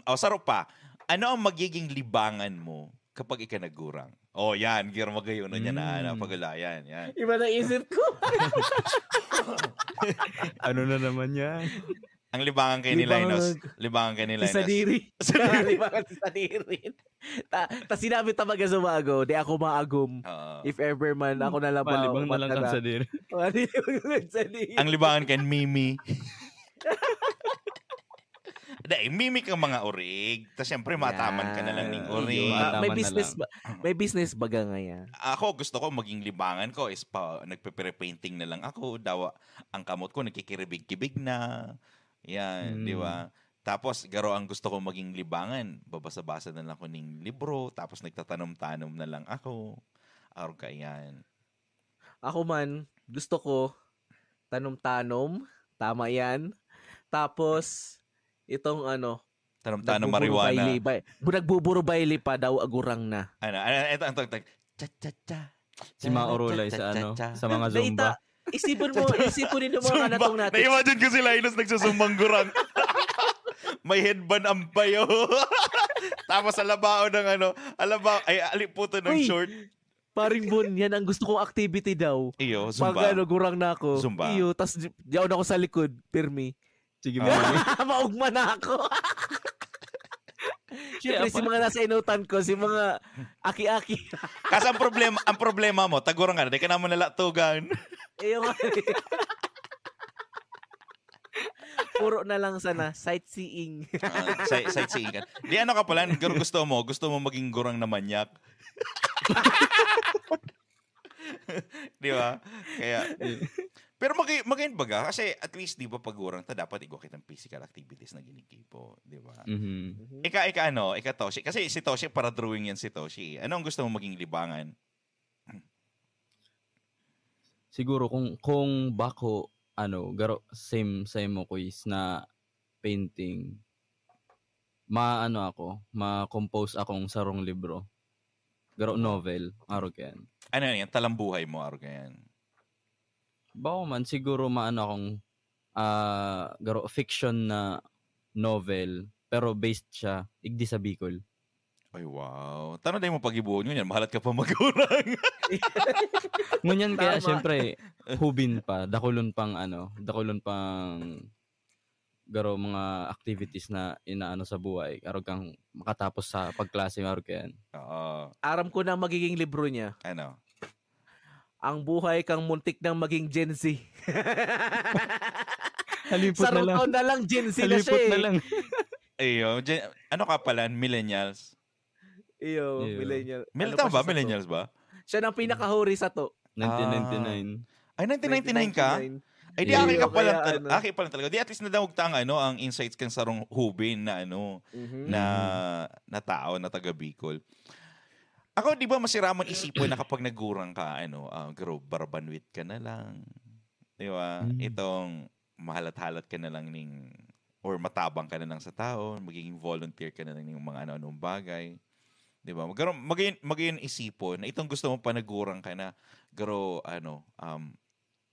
O, saro pa, ano ang magiging libangan mo kapag ika nagurang? Oh, yan. Giro magayon na niya na ano, Mm. pagulayan. Yan. Iba na isip ko. Ano na naman yan? Ang libangan kay ni Linus. Libangan. Libangan kay ni Si Linus. Sadiri. Sadiri. Libangan si Sadiri. Ta, ta sinabi ta baga sa bago, di ako maagom. Oo. If ever man, ako na lang Malibang na lang matira. Kang Sadiri. Malibang lang Sadiri. Ang libangan kay Mimi. Dahil Mimi kang mga urig. Tapos siyempre, mataman ka na lang ning Yan. urig. Mataman May na business lang. ba? May business baga ngayon. Ako, gusto ko maging libangan ko is pa, nagpe-pre-painting na lang ako. Dawa, ang kamot ko, nagkikiribig-kibig na. Yan, Hmm. di ba? Tapos, garo ang gusto ko maging libangan. Babasa-basa na lang ko ning libro. Tapos, nagtatanom-tanom na lang ako. Arog ka yan. Ako man, gusto ko tanom-tanom. Tama yan. Tapos, itong ano, Tanom-tanom nagbuburo marijuana. Baili, bay, bu- nagbuburo baili pa daw, agurang na. Ano, ano, ito, ito, ito. Cha, cha, cha. Si Mauro Lai sa ano, sa mga Dahil Zumba. ta, isipon mo, isipon nindo mga Zumba. kanatong natin. Na-imagine ko si Linus nagsusumbang gurang. May headband ang payo. Tapos alabaon ng ano, alabaon, ay, aliputo ng Uy, short. Paring Bon, yan ang gusto kong activity daw. Iyo, Pag Zumba. ano, gurang na ako. Zumba. Iyo, tas di- diyaw na ako sa likod, pirmi. Sige, Ah. Mami. Maugma na ako. Siyempre, Kaya si mga nasa inutan ko, si mga aki-aki. Kasi ang problema, ang problema mo, tagurang ka na, di ka naman nalatugan. Iyo nga. Puro na lang sana, sightseeing. Ah, sa, sightseeing ka. Di ano ka pala, garo gusto mo, gusto mo maging gurang na manyak. Di ba? Kaya, Pero magay-, magayon baga, kasi at least, di ba, pag gurang ta, dapat igwa kitang physical activities na ginigibo, di ba? Mhm. Mhm. Ika, ika ano, ika Toshi. Kasi si Toshi, para drawing yan si Toshi. Ano ang gusto mong maging libangan? Siguro kung, kung bako, ano, garo, same sa imo, Kuis, na painting, maano ako, ma-compose akong sarong libro. Garo novel, arog yan. Ano yan? Talambuhay mo, arog yan. Bako man, siguro maano akong, ah, garo fiction na novel, pero based siya, igdi sa Bicol. Ay, wow. Tano dahil mo pag-ibuhon yun yan? Mahalat ka pa magurang. Ngunyan kaya, Tama. Siyempre, hubin pa, dakulon pang ano, dakulon pang garo mga activities na inaano sa buhay. Arog kang makatapos sa pagklase, arog yan. Oo. Aram ko na magiging libro niya. Ano? Ang buhay kang muntik nang maging Gen Z. Halipot na Sarong lang. Taon na lang, Gen Z na siya Halipot eh. na lang. Iyo, Gen- ano ka pala? Millennials? Iyo, Iyo. millennial. Mil- Ano tama ba? siya sa to? Millennials ba? Siya nang pinakahuri sa to. nineteen ninety-nine. Ay, nineteen ninety-nine ka? nineteen ninety-nine. Ay, di Iyo, aki ka pala. kaya Tal- ano. Aki pala talaga. Di at least nadangog ta ang, ano, ang insights kan sarong hubin na ano, Mhm. na na tao na taga Bicol. Ako, di ba, masiraman isipon na kapag nagurang ka, ano, ah, garo, barabanwit ka na lang. Di ba? Mm. Itong mahalat-halat ka na lang ning, or matabang ka na lang sa tao, magiging volunteer ka na lang ng mga ano-anong bagay. Di ba? Magkaroon, magayon, magayon isipon na itong gusto mo panagurang ka na, garo, ano, um,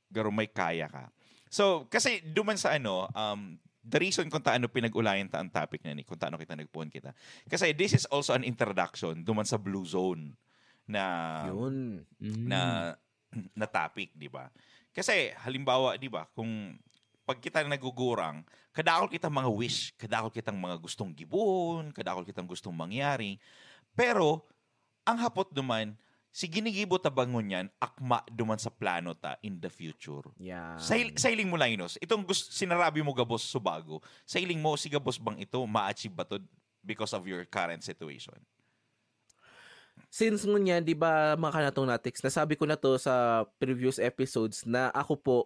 garo may kaya ka. So, kasi duman sa ano, um, the reason kung taano pinag-ulayan ta ang topic na ni, kung taano kita nagpuon kita. Kasi this is also an introduction duman sa Blue Zone na Yun. Mm. na na topic, di ba? Kasi halimbawa, di ba, kung pag kita nagugurang, kadakol kitang mga wish, kadakol kitang mga gustong gibohon, kadakol kitang gustong mangyari. Pero ang hapot duman, si ginigibo ta ba ngunyan, akma duman sa plano ta in the future. Yan. Sa, hil- sa hiling mo, Linus, itong gus- sinarabi mo gabos subago, sa hiling mo, si gabos bang ito ma-achieve ba to because of your current situation? Since ngunyan, di ba, mga kanatong natiks, nasabi ko na to sa previous episodes na ako po,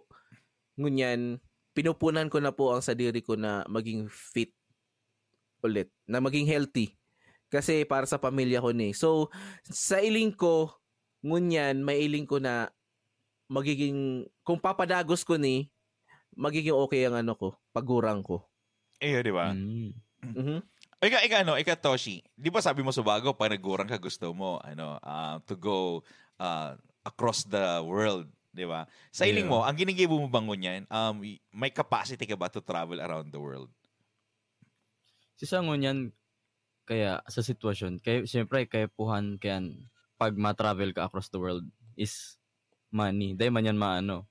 ngunyan, pinupunan ko na po ang sadiri ko na maging fit ulit, na maging healthy. Kasi para sa pamilya ko ni. So, sa iling ko, ngunyan, may iling ko na magiging, kung papadagos ko ni, magiging okay ang ano ko, pagurang ko. Iyo, di ba? Mm. Mhm. Ika, ika, ano, ika, Toshi, di ba sabi mo subago, pag nagurang ka, gusto mo, ano, ah, to go ah, across the world, di ba? Sa hiling Yeah. mo, ang ginigibo mo ba ngunyan, um, y- may capacity ka ba to travel around the world? Si sa ngunyan, kaya sa sitwasyon, kaya, siyempre, kaya puhan, kaya pag ma-travel ka across the world is money. Dahil man yan maano.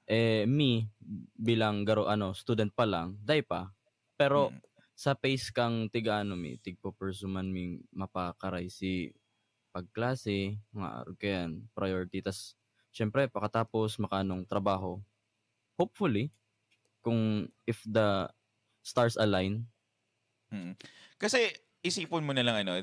Eh, me, bilang garo, ano, student pa lang, dahil pa. Pero, Mm. sa pace kang tiga, ano, mi, tigpo-pursue man ming mapakaray si pagklase, mga arog kayan, priority. Tas, syempre, pakatapos, makanong trabaho. Hopefully, kung if the stars align, Mm. Kasi, isipon mo na lang, ano,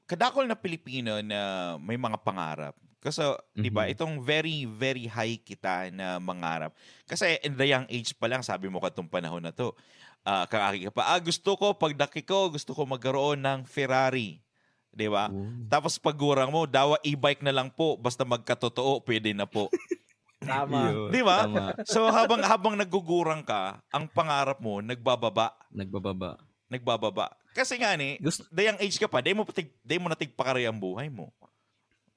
kadakol na Pilipino na may mga pangarap. Kasi, di ba, Mhm. itong very, very high kita na mangarap. Kasi in the young age pa lang, sabi mo katong panahon na to, ah, kang aki ka pa, ah, gusto ko, pagdaki ko, gusto ko magkaroon ng Ferrari. Di ba? oh, Tapos pagurang mo, dawa e-bike na lang po, basta magkatotoo, pwede na po. Tama. iyo, Di ba? Tama. So habang habang nagugurang ka, ang pangarap mo nagbababa, Nagbababa. nagbababa. Kasi nga ni, Gusto, the young age ka pa, di mo patig, di mo natigpakari ang buhay mo.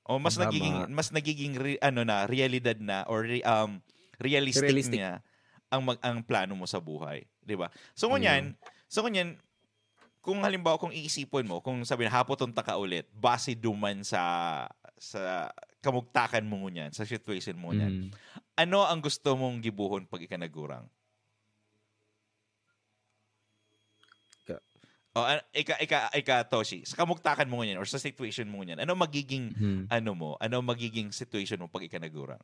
O mas Tama. nagiging mas nagiging re, ano na, realidad na or re, um realistic, Realistic. niya ang mag, ang plano mo sa buhay, di ba? So ngunyan, so ngunyan kung halimbawa kung iisipon mo, kung sabi na hapoton ta ka ulit, base duman sa sa kamugtakan mo ngunyan, sa situation mo ngunyan. Mm. Ano ang gusto mong gibuhon pag ika nagurang? Ka- O, an- ika, ika, ika, Toshi, sa kamugtakan mo ngunyan or sa situation mo ngunyan, ano magiging Hmm. ano mo? Ano magiging situation mo pag ika nagurang?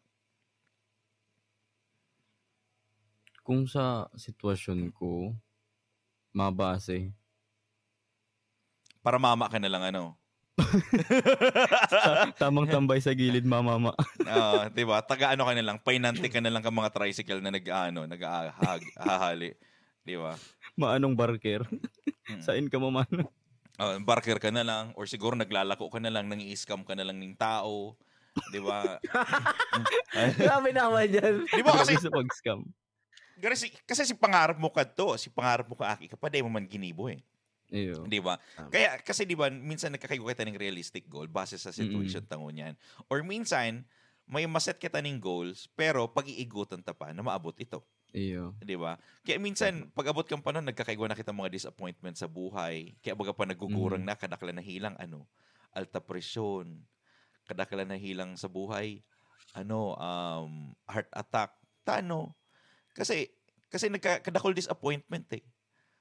Kung sa sitwasyon ko, mabase, Para mama ka na lang, ano? Ta- tamang tambay sa gilid, mamama. Oo, di ba? Taga ano ka na lang, painante ka na lang ka mga tricycle na nag-ano, nag-ahag, hahali. Di ba? Maanong barker? Sain ka mamano? Oh, barker ka na lang, or siguro naglalako ka na lang, nang-i-scam ka na lang ng tao. Di ba? Grabe naman yan. Di ba kasi, Grabe sa pag-scam. kasi, kasi si pangarap mo kadto, si pangarap mo kaaki ka pa, di mo man ginibo eh. Iyo. Di ba? Tama. Kaya, kasi di ba, minsan nagkakaigwa kita ng realistic goal base sa situation tangon yan. Or minsan, may maset kita ng goals, pero pag-iigutan ta pa na maabot ito. Iyo. Di ba? Kaya minsan, pag-abot kang panahon, nagkakaigwa na kita mga disappointment sa buhay. Kaya baga pa nagugurang Mhm. na, kadaklan na hilang, ano, alta presyon. Kadaklan na hilang sa buhay, ano, um, heart attack. Tano? Kasi, kasi nagka, kadakol disappointment eh.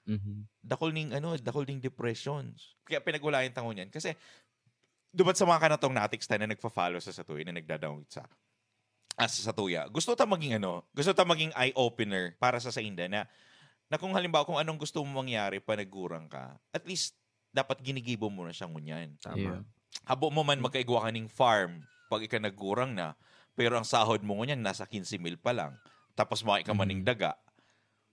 Mhm. Dakol ning, ano, dakol ning depressions. Kaya pinag-ulayan tangon yan. Kasi, duman sa mga kanatong natiks tayo na nagpa-follow sa satuya, na nagdadangog sa, ah, sa satuya. Gusto ta maging, ano, gusto ta maging eye-opener para sa sainda na, na kung halimbawa, kung anong gusto mo mangyari pa nagurang ka, at least, dapat ginigibo mo na siya ngunyan. Tama. Iyo. Habo mo man magkaigwa ka ning farm pag ika nagurang na, pero ang sahod mo ngunyan nasa quince mil pa lang, tapos maki ka man ning Mhm. daga,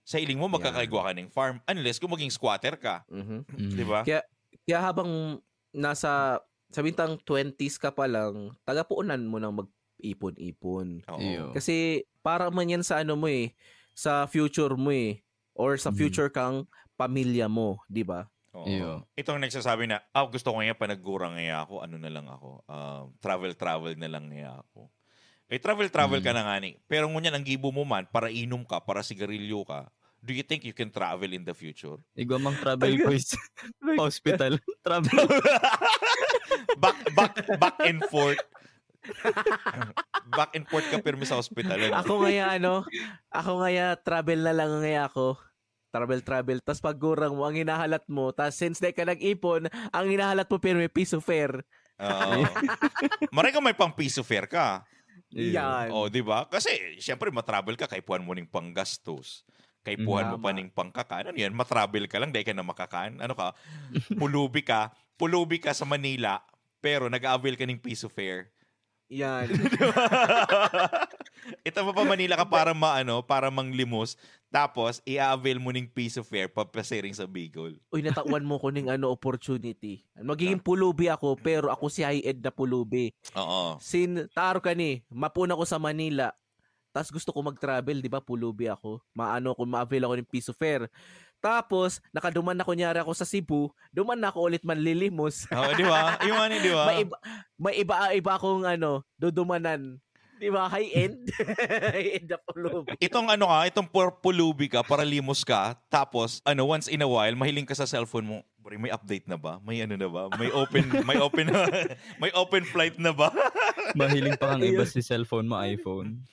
sa iling mo magkakaigwa ka ning farm unless kung maging squatter ka. Mhm. Mhm. Di ba? Kaya, kaya habang nasa, sa bintang twenties ka pa lang, tagapuunan mo nang mag-ipon-ipon. Oo. Iyo. Kasi para man yan sa ano mo eh, sa future mo eh, or sa Mm. future kang pamilya mo, di ba? Oo. Iyo. Itong nagsasabi na, ah, gusto ko nga, panagurang nga ako, ano na lang ako, ah, travel-travel na lang nga ako. Eh, travel-travel ka Mm. na nga ni. Pero ngunyan, ang gibo mo man, para inom ka, para sigarilyo ka, do you think you can travel in the future? Igwa mang travel Taga- boys. Pa-hospital. Travel. Back, back, back and forth. Back and forth ka pirmi sa hospital. Ano? Ako ngaya ano, ako ngaya travel na lang ngaya ako. Travel, travel. Tas pag gurang mo, ang hinahalat mo. Tas since di ka nag-ipon, ang hinahalat mo pero may piso fare. Oo. Maray kung may pang piso fare ka. Iyo. Yan. Oh, di ba? Kasi, siyempre, matravel ka, kaipuhan mo ning panggastos. Kaipuhan mo pa Tama. ning pangkakan. Ano yan? Matravel ka lang, dahil ka na makakan. Ano ka? Pulubi ka. Pulubi ka sa Manila, pero nag-avail ka ning piso fare. Yan. Ito pa pa Manila ka para maano, para manglimos, tapos i-avail mo ning piso fare papasiring sa Bicol. Uy, natawan mo ko ning ano, opportunity. Magiging pulubi ako, pero ako si high-end na pulubi. Oo. Sin, taro ka ni, mapuna ko sa Manila. Tas gusto ko mag-travel, di ba? Pulubi ako. Maano ako, ma-avail ako ng piso fare. Tapos, nakaduman na kunyari ako sa Cebu, duman na ako ulit manlilimos. Oo, di ba? Yung ano, di ba? May iba, may iba, iba akong ano, dudumanan. Di ba? High-end. High-end na pulubi. Itong ano ka, itong pur- pulubi ka, para limos ka, tapos, ano, once in a while, mahiling ka sa cellphone mo, "Pre, may update na ba? May ano na ba? May open, may open, may open flight na ba?" Mahiling pa kang iba Ayun. Si cellphone mo, iPhone.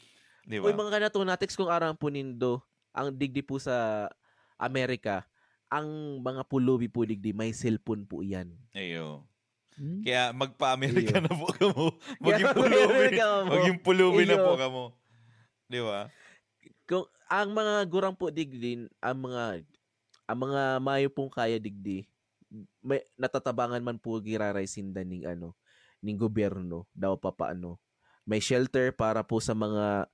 Di Uy, ba? Mga kanato, natiks kong aram po nindo, ang digdi po sa Amerika, ang mga pulubi po digdi, may cellphone po yan. Ayo. Hmm? Kaya magpa-Amerika Iyo. na po kamo. Kaya Maging pulubi. mag-Amerika mo. Maging pulubi na Iyo. po kamo. Di ba? Kung ang mga gurang po digdi, ang mga ang mga mayo pong kaya digdi, may natatabangan man po giraray sinda ning ano, ning gobyerno daw papaano. May shelter para po sa mga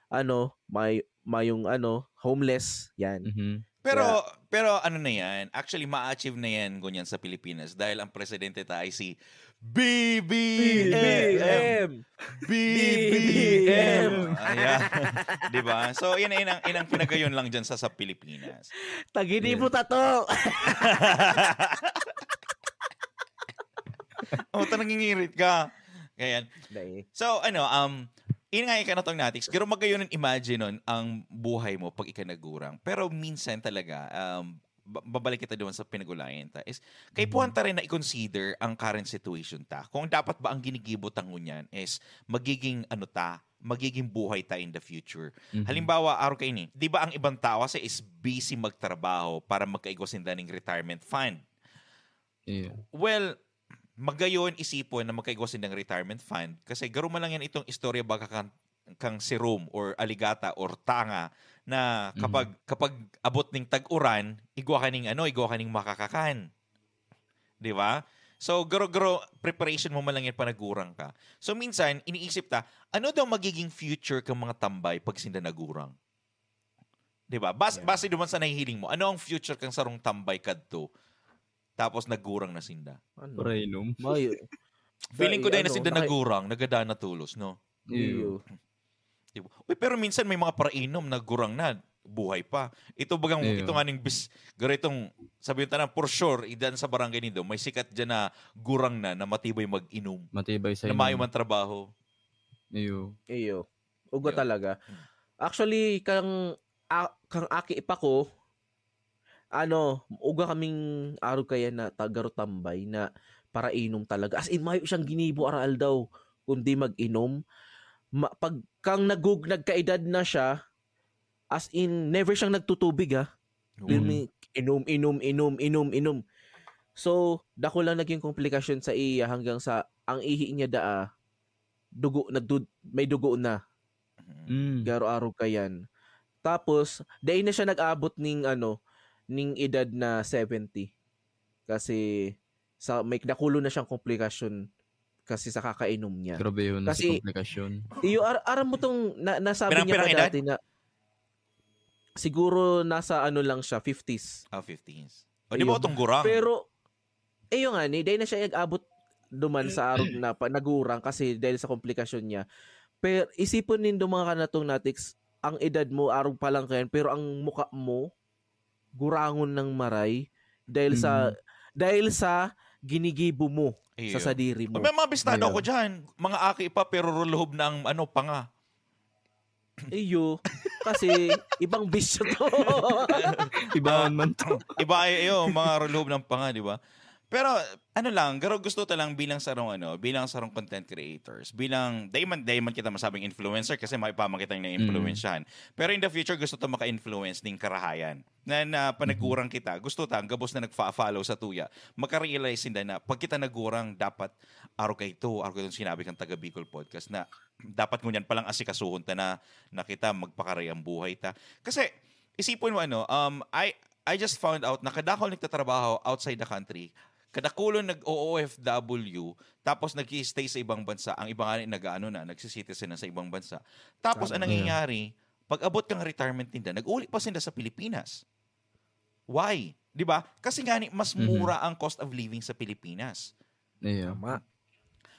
ano, may mayong ano, homeless, yan. Mhm. Pero Kaya- pero ano na yan, actually ma-achieve na yan ngunyan sa Pilipinas dahil ang presidente ta ay si B B M. B B M. B B M. Ayan. Di ba? So, yan, yan, ang, yan ang pinagayon lang dyan sa, sa Pilipinas. Tagini po tato. Oh, ta nangingirit ka. Ayan. Dai. So, ano, um, yun nga yung kanatong natin. Siguro magayon ang imagine nun, ang buhay mo pag ika nagurang. Pero minsan talaga, um, ba- babalik kita doon sa pinag-ulayan ta, is kaipuhan ta rin na i-consider ang current situation ta. Kung dapat ba ang ginigibo ta ngunyan is magiging ano ta, magiging buhay ta in the future. Mhm. Halimbawa, araw kayo ni, di ba ang ibang tao kasi is busy magtrabaho para magkaigwa sinda ning retirement fund? Iyo. Well, magayon isipon na magkaigwa sindang retirement fund kasi garo man lang yan itong istorya baga kang, kang serum or aligata or tanga na kapag kapag abot ning tag-uran, igwa kaning ano, igwa kaning makakakan. Di ba? So, garo-garo, preparation mo man lang yan pa nagurang ka. So, minsan, iniisip ta, ano daw magiging future kang mga tambay pag sinda nagurang? Di ba? Bas, Yeah. Base duman sa nahihiling mo, ano ang future kang sarong tambay kadto? Tapos nagurang na sinda. Ano? Parainom. Mayo. Feeling ko Dahil dahil na ano, sinda naka- nagurang, nagada na tulos, no? Iyo. Di ba? Uy, pero minsan may mga parainom na gurang na, buhay pa. Ito bagang, Iyo. Ito nga ning bis, garo itong, sabi yung tanan, for sure, idan sa barangay nindo, may sikat dyan na gurang na, na matibay mag-inom. Matibay sa Na inom. Mayo man trabaho. Iyo. Iyo. Uga Yeah. talaga. Hmm. Actually, kang a- kang aki pa ko, ano, uga kaming arog kaya na tagaro tambay na parainom talaga. As in, mayo siyang ginibo araw-aldaw, kundi mag-inom. Ma- pag kang nagug nagkaedad na siya, as in, never siyang nagtutubig, ha. Oo. Pirmi, inom, inom, inom, inom, inom. So, dako lang naging komplikasyon sa iya hanggang sa ang ihi niya daa, dugo, nagdud, may dugo na. Mhm. Mm. Garo-arog kayan. Tapos, dai na siya nag-abot ning ano, ning edad na seventy. Kasi sa may dakulo na siyang komplikasyon kasi sa kakainom niya. Grabe yun, Kasi- sa komplikasyon. Iyo, ar- aram mo tong na, nasabi Pirang- niya pirang pa edad? Dati na siguro nasa ano lang siya, fifties. Ah, fifteens. O, di ba Ayun. Itong gurang? Pero, iyo nga ni, dahil na siya nag-abot duman sa arog na pa, nagurang kasi dahil sa komplikasyon niya. Pero isipon nindo mga kanatong natiks, ang edad mo, arog pa lang kayan, pero ang mukha mo, gurangon ng maray dahil sa Mhm. dahil sa ginigibo mo Iyo. sa sadiri mo. May mga bistado Iyo. ako dyan. Mga aki pa, pero ruluhob na ang ano, panga. Iyo. Kasi ibang bisyo to. Ibaon man to. Iba ay, iyo, mga ruluhob ng panga, di ba? Pero, ano lang, garo gusto ta lang bilang sarong, ano, bilang sarong content creators, bilang, dai man, dai man kita masabing influencer kasi maipaman kita na influensyahan. Pero in the future, gusto ta maka-influence ning karahayan. Na, na panagurang kita, gusto ta, ang gabos na nagfa-follow sa tuya, makarealize sinda na pag kita nagurang, dapat, arog ka ito, arog itong sinabi kang taga Bicol Podcast na dapat ngunyan palang asikasuhon ta na, na kita magpakaray ang buhay ta. Kasi, isipon mo ano, um, I, I just found out na kadakol nagtatrabaho outside the country, kadakulon nag-O O F W, tapos nag-i-stay sa ibang bansa, ang iba nga nag-ano na, nagsisitizen na sa ibang bansa. Tapos ang Tama. Nangyayari, pag abot kang retirement ninda, nag-uli pa sinda sa Pilipinas. Why? Di ba? Kasi nga ni, mas Mhm. mura ang cost of living sa Pilipinas. Iyo. Tama.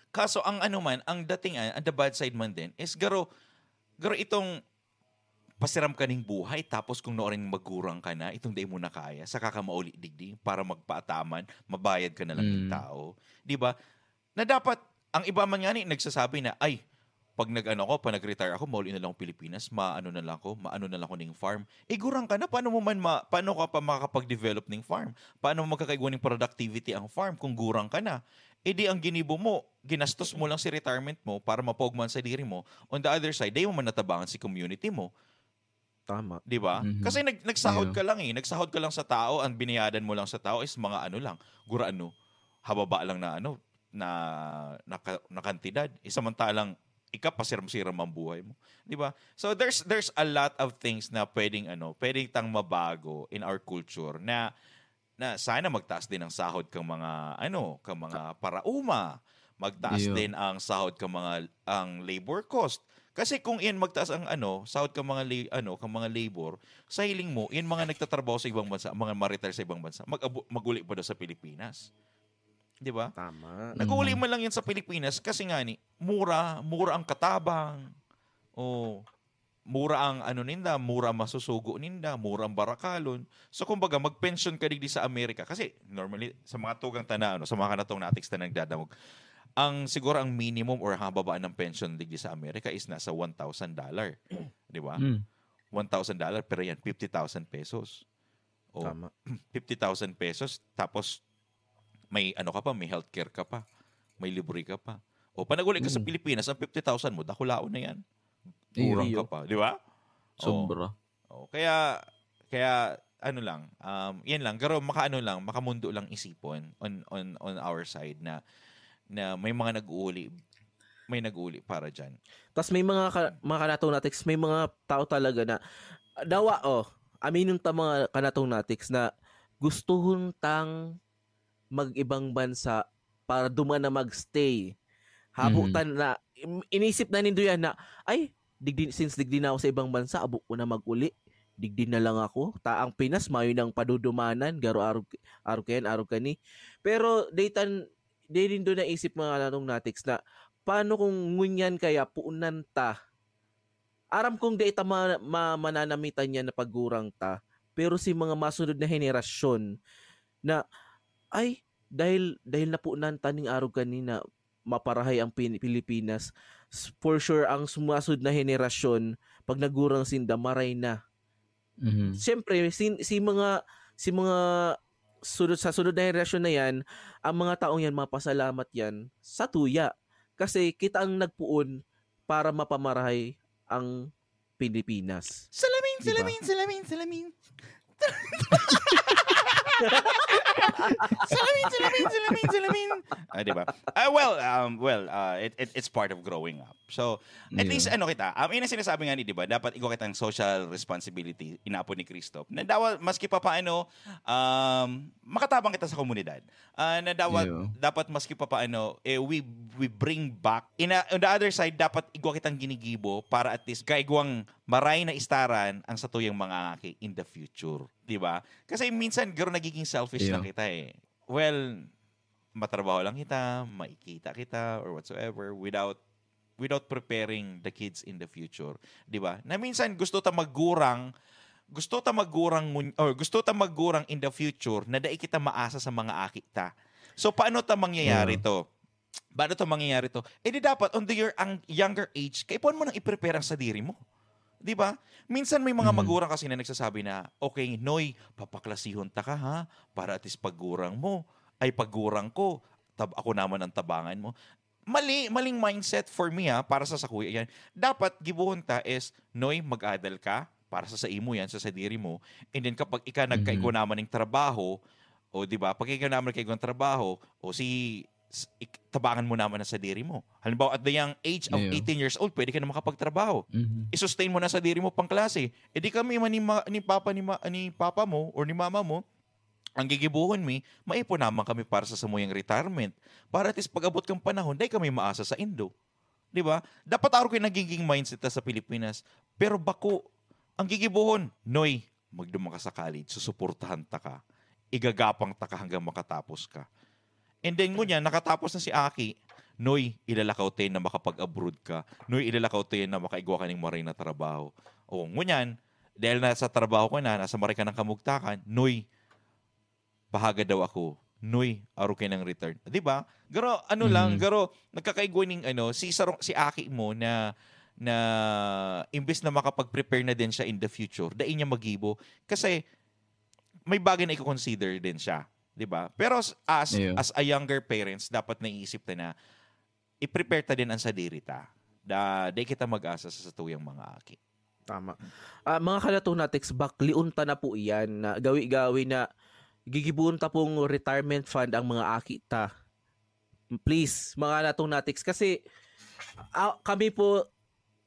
Kaso ang ano man, ang dating, ah, ang the bad side man din, is garo, garo itong pasiram ka ning buhay, tapos kung noorin magurang ka na, itong dai mo na kaya, saka ka mauli digdi para magpaataman, mabayad ka na lang ng Mm. tao. Di ba? Na dapat, ang iba man nga ni, nagsasabi na, "Ay, pag nag-ano ko, pag nag-retire ako, mauli na lang ako Pilipinas, maano na lang ako, maano na lang ako ning farm." Eh, gurang ka na, paano mo man, ma, paano ka pa makakapag-develop ning farm? Paano mo magkakaigwa ning productivity ang farm kung gurang ka na? Eh, di ang ginibo mo, ginastos mo lang si retirement mo para mapaugma ang sadiri mo. On the other side, dai mo man natabangan si community mo. Tama. Di ba? Mhm. Kasi nag, nagsahod Iyo. ka lang eh. Nagsahod ka lang sa tao, ang binayadan mo lang sa tao is mga ano lang, gurano, hababa lang na ano, na, na, ka- na kantidad. Eh, samantalang, ika pasiram-siram ang buhay mo. Di ba? So, there's, there's a lot of things na pwedeng, ano, pwedeng tang mabago in our culture na, na sana magtaas din ang sahod kang mga, ano, kang mga parauma. Magtaas Iyo. din ang sahod kang mga, ang labor cost. Kasi kung iyan magtaas ang, ano, sahod kang mga la-, ano, kang mga labor, sa hiling mo, iyan mga nagtatrabaho sa ibang bansa, mga ma-retire sa ibang bansa, mag-uli pa daw sa Pilipinas. Di ba? Tama. Nag-uli Mhm. man lang yan sa Pilipinas kasi nga ni, mura, mura ang katabang. O, mura ang ano ninda, mura ang masusugo ninda, mura ang barakalon. So, kumbaga, mag-pension ka digdi sa Amerika. Kasi, normally, sa mga tugang tana, ano, sa mga kanatong natiks na nagdadangog, ang, siguro, ang minimum or ang babaan ng pension digdi sa Amerika is nasa one thousand dollar. Di ba? Mm. One thousand dollar, pero yan, fifty thousand pesos. O, Tama. fifty thousand pesos, tapos may ano ka pa, may healthcare ka pa, may libre ka pa. O, pag nag-uli ka sa Mm. Pilipinas, ang fifty thousand mo, dakulaon na yan. Iyo. Kurang Iyo. ka pa, di ba? O, Sobra. o, kaya, kaya, ano lang, um, yan lang, pero makaano lang, makamundo lang isipon on, on, on our side na, na may mga nag-uuli, may nag-uuli para dyan. Tas may mga ka, mga kanatong natiks, may mga tao talaga na, dawa, oh, aminon ta mga kanatong natiks na gustuhon tang mag-ibang bansa para duman na magstay. Habo Mhm. tan na, im-, inisip na nindo yan na, "Ay, digdi, since digdi na ako sa ibang bansa, habo ko na mag-uli. Digdi na lang ako. Ta ang Pinas, mayo nang padudumanan, garo arog, arog kayan, arog kani." Pero, daytan, di nindo naisip, mga kanatong natiks, na paano kung ngunyan kaya puunan ta? Aram kong dai ta ma-, ma-, mananamitan yan na pagurang ta, pero si mga masunod na henerasyon na, "Ay, dahil, dahil napunan ta ning arog kani na maparahay ang Pin-, Pilipinas, s-, for sure, ang sumasunod na henerasyon, pag nagurang sinda, maray na." Mhm. Siyempre, si, si mga, si mga sunod, sa sunod na henerasyon na yan, ang mga taong yan, mapasalamat yan sa tuya. Kasi kita ang nagpoon para mapamarahay ang Pilipinas. Salamin, Diba? salamin, salamin, salamin. Salamin, salamin, salamin, salamin. Ah, di ba? Ah, well, um, well, uh, it, it, it's part of growing up. So, at Yeah. least, ano kita, um, yun ang sinasabi nga ni, di ba, dapat igwa kitang social responsibility, inaapod ni Christoph, na dawa, maski pa paano, um, makatabang kita sa komunidad. Ah, na dawa-, Yeah. dapat maski pa paano, eh, we, we bring back. In a, on the other side, dapat igwa kitang ginigibo para at least kaigwang maray na istaran ang satuyang mga aki in the future. Di ba? Kasi minsan, garo nagiging selfish Yeah. lang kita eh. Well, matrabaho lang kita, maikita kita, or whatsoever, without, without preparing the kids in the future. Di ba? Na minsan, gusto ta magurang, gusto ta magurang ngun-, or gusto ta magurang in the future na dai kita maasa sa mga aki ta. So, paano ta mangyayari Yeah. to? Paano ta mangyayari to? Eh, di dapat, on the your, ang younger age, kaipuhan mo nang i-prepare ang sadiri mo. Di ba? Minsan may mga Mhm. magurang kasi na nagsasabi na, "Okay, Noy, papaklasihon ta ka, ha? Para at least pagurang mo, ay pagurang ko, tab-, ako naman ang tabangan mo." Mali, maling mindset for me, ha, para sa sakuya yan. Dapat, gibohon ta is, "Noy, mag-adal ka, para sa saimo yan, sa sadiri mo. And then kapag ika nagkaigwa Mhm. naman ng trabaho, o di ba, pag ika naman nagkaigwa ng trabaho, o si, s-, ik-, tabangan mo naman ang sadiri mo." Halimbawa, at the young age of Yeah. eighteen years old, pwede ka na makapagtrabaho. Mhm. I-sustain mo na sadiri mo pang klase. E di kami man ni ma-, ni papa, ni ma-, ni papa mo or ni mama mo, ang gigibohon mi, maipon naman kami para sa samuyang retirement. Para at least pag-abot kang panahon, dai kami maasa sa indo. Di ba? Dapat arog kayo nagiging mindset ta sa Pilipinas. Pero bako, ang gigibohon, "Noy, magduman ka sa college, susuportahan ta ka. Igagapang ta ka hanggang makatapos ka." And then, ngunyan, nakatapos na si Aki, "Noy, ilalakaw tayo na makapag-abroad ka. Noy, ilalakaw tayo na makaigwa ka ning maray na trabaho." O, ngunyan, dahil nasa trabaho ka na, nasa maray ka ng kamugtakan, "Noy, pahaga daw ako. Noy, arog kayo ng return." Di ba? Garo, ano lang, Mhm. garo, nagkakaigwa ning, ano, si sarong, si Aki mo na, na imbes na makapag-prepare na din siya in the future, dai niya magibo. Kasi, may bagay na i-consider din siya. Di ba? Pero as, as, Iyo. as a younger parents, dapat naiisip ta na, i-prepare ta din ang sadiri ta. Da, di kita mag-asa sa satuyang mga aki. Tama. Ah, mga kanatong natiks, baklion ta na po iyan na gawi-gawi na gigibohon ta pong retirement fund ang mga aki ta. Please, mga kanatong natiks, kasi, ah, kami po,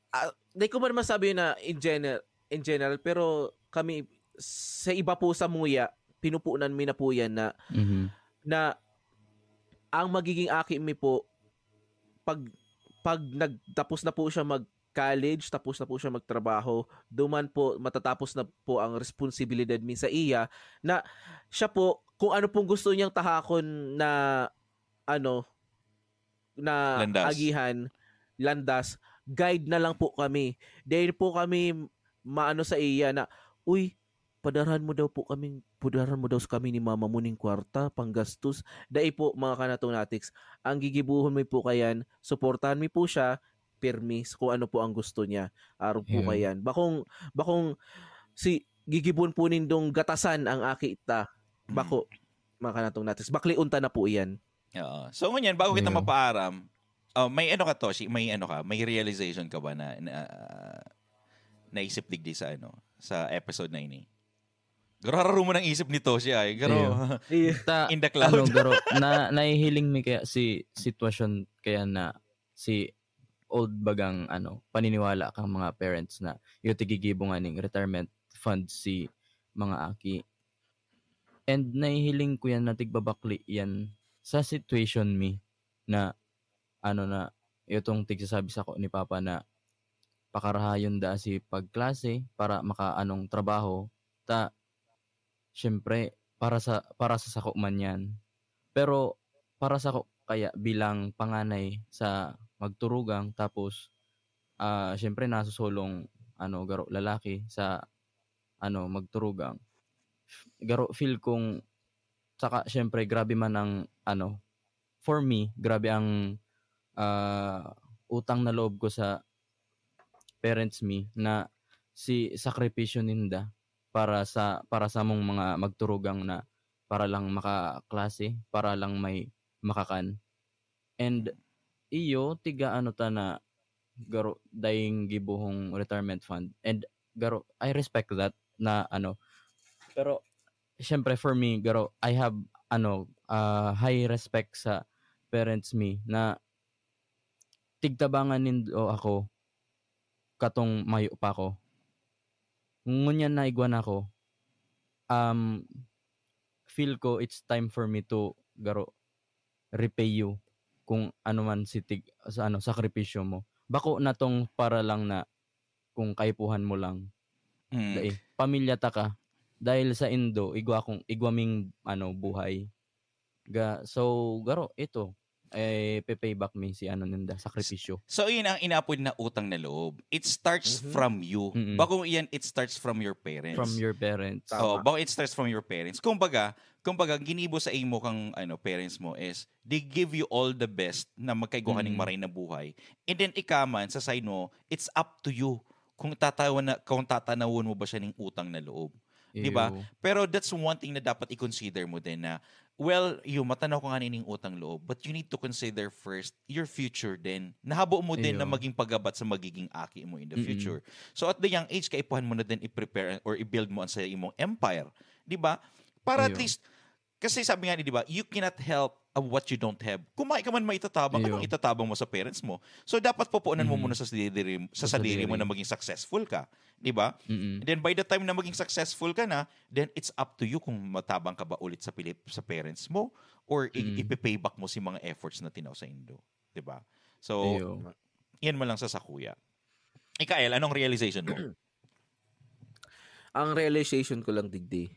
ah, di ko man masabi na in gener-, in general, pero kami, sa iba po sa muya, pinupunan mi na po yan na, Mhm. na ang magiging aki mi po, pag, pag nagtapos na po siya mag college, tapos na po siya magtrabaho, duman po matatapos na po ang responsibilidad mi sa iya, na siya po, kung ano pong gusto niyang tahakon na, ano, na Landas. agihan, landas, guide na lang po kami. Dahil po kami maano sa iya na, "Uy, padarahan mo daw po kaming, padarahan mo daw kami ni mama mo ning kwarta, panggastos." Dai po, mga kanatong natiks. Ang gigibohon mi po kayan, suportahan mi po siya, pirmi sa kung ano po ang gusto niya. Arog po Yun. kayan. Bakong, bakong si, gigibohon po nindong gatasan ang aki ta. Hmm. Bako, mga kanatong natiks. Baklion ta na po iyan. Oo. So, ngunyan, bago kita Ayun. mapaaram, oh, may ano ka, Toshi? May ano ka? May realization ka ba na, na, ah, naisip digdi sa ano, sa episode na ini? Garo, hararo mo nang isip ni Toshi, ay. Garo, Iyo. Iyo. Ta-, in the cloud. ano, garo, na, nahihiling mi kaya si sitwasyon kaya na si old bagang, ano, paniniwala kang mga parents na iyo tigigibo nga ning retirement fund si mga aki. And nahihiling ko yan na tigbabakli yan sa situation mi na, ano na, itong tigsasabi sako ni Papa na pakarahayon daa si pagklase para makaanong trabaho, ta, siyempre, para sa, para sa sako man yan. Pero, para sako kaya bilang panganay sa magturugang, tapos, ah, siyempre, nasusulong, ano, garo lalaki sa, ano, magturugang. Garo, feel kong, saka, siyempre, grabe man ang, ano, for me, grabe ang, ah, utang na loob ko sa parents mi na si sakripisyo ninda para sa, para samong mga magturugang na para lang makaklase, para lang may makakan. And iyo, tiga ano ta na garo daing gibohong retirement fund. And garo, I respect that na ano. Pero, siyempre, for me, garo, I have, ano, ah, high respect sa parents mi na tigtabangan nindo ako katong mayo pa ako. Ngunyan na igwa na ako, um, feel ko it's time for me to, garo, repay you kung ano man si tig-, sa ano, sakripisyo mo. Bako na tong para lang na kung kaipuhan mo lang. Mm. Dai, pamilya ta ka. Dahil sa indo, igwa kong, igwa ming, ano, buhay. Ga-, so, garo, ito, eh, pe-pay back mi si ano ninda, sakripisyo. So, yun ang inaapod na utang na loob. It starts Mhm. from you. Mm-mm. Bakong iyan, it starts from your parents. From your parents. Tama. Oh, bakong it starts from your parents. Kumbaga, kumbaga, ginibo sa imo kang, ano, parents mo is, they give you all the best na magkaigwa ka ning Mm. maray na buhay. And then, ika man, sa side mo, it's up to you kung tatawan na, kung tatanawon mo ba siya ning utang na loob. Di ba? Iyo. Pero that's one thing na dapat i-consider mo din na, well, yung matanaw ko nga ning utang loob, but you need to consider first your future din. Nahabo mo din na Iyo. maging pagabat sa magiging aki mo in the Mm-mm. future. So at the young age, kaipuhan mo na din i-prepare or i-build mo ang sa imong empire. Di ba? Para at Iyo. least, kasi sabi nga ni, di ba, you cannot help of what you don't have. Kung may ka man maitatabang, Iyo. anong itatabang mo sa parents mo? So dapat pupunan mo Mm-mm. muna sa sadiri, sa Sa sadiri mo sadiri. na maging successful ka. Di ba? Mm-mm. Then by the time na maging successful ka na, then it's up to you kung matabang ka ba ulit sa Pilip-, sa parents mo or i-, Mm. ipe-pay back mo si mga efforts na tinaw sa indo. Di ba? So, Iyo. yan man lang sa sakuya. Ikael, anong realization mo? Ang realization ko lang, digdi,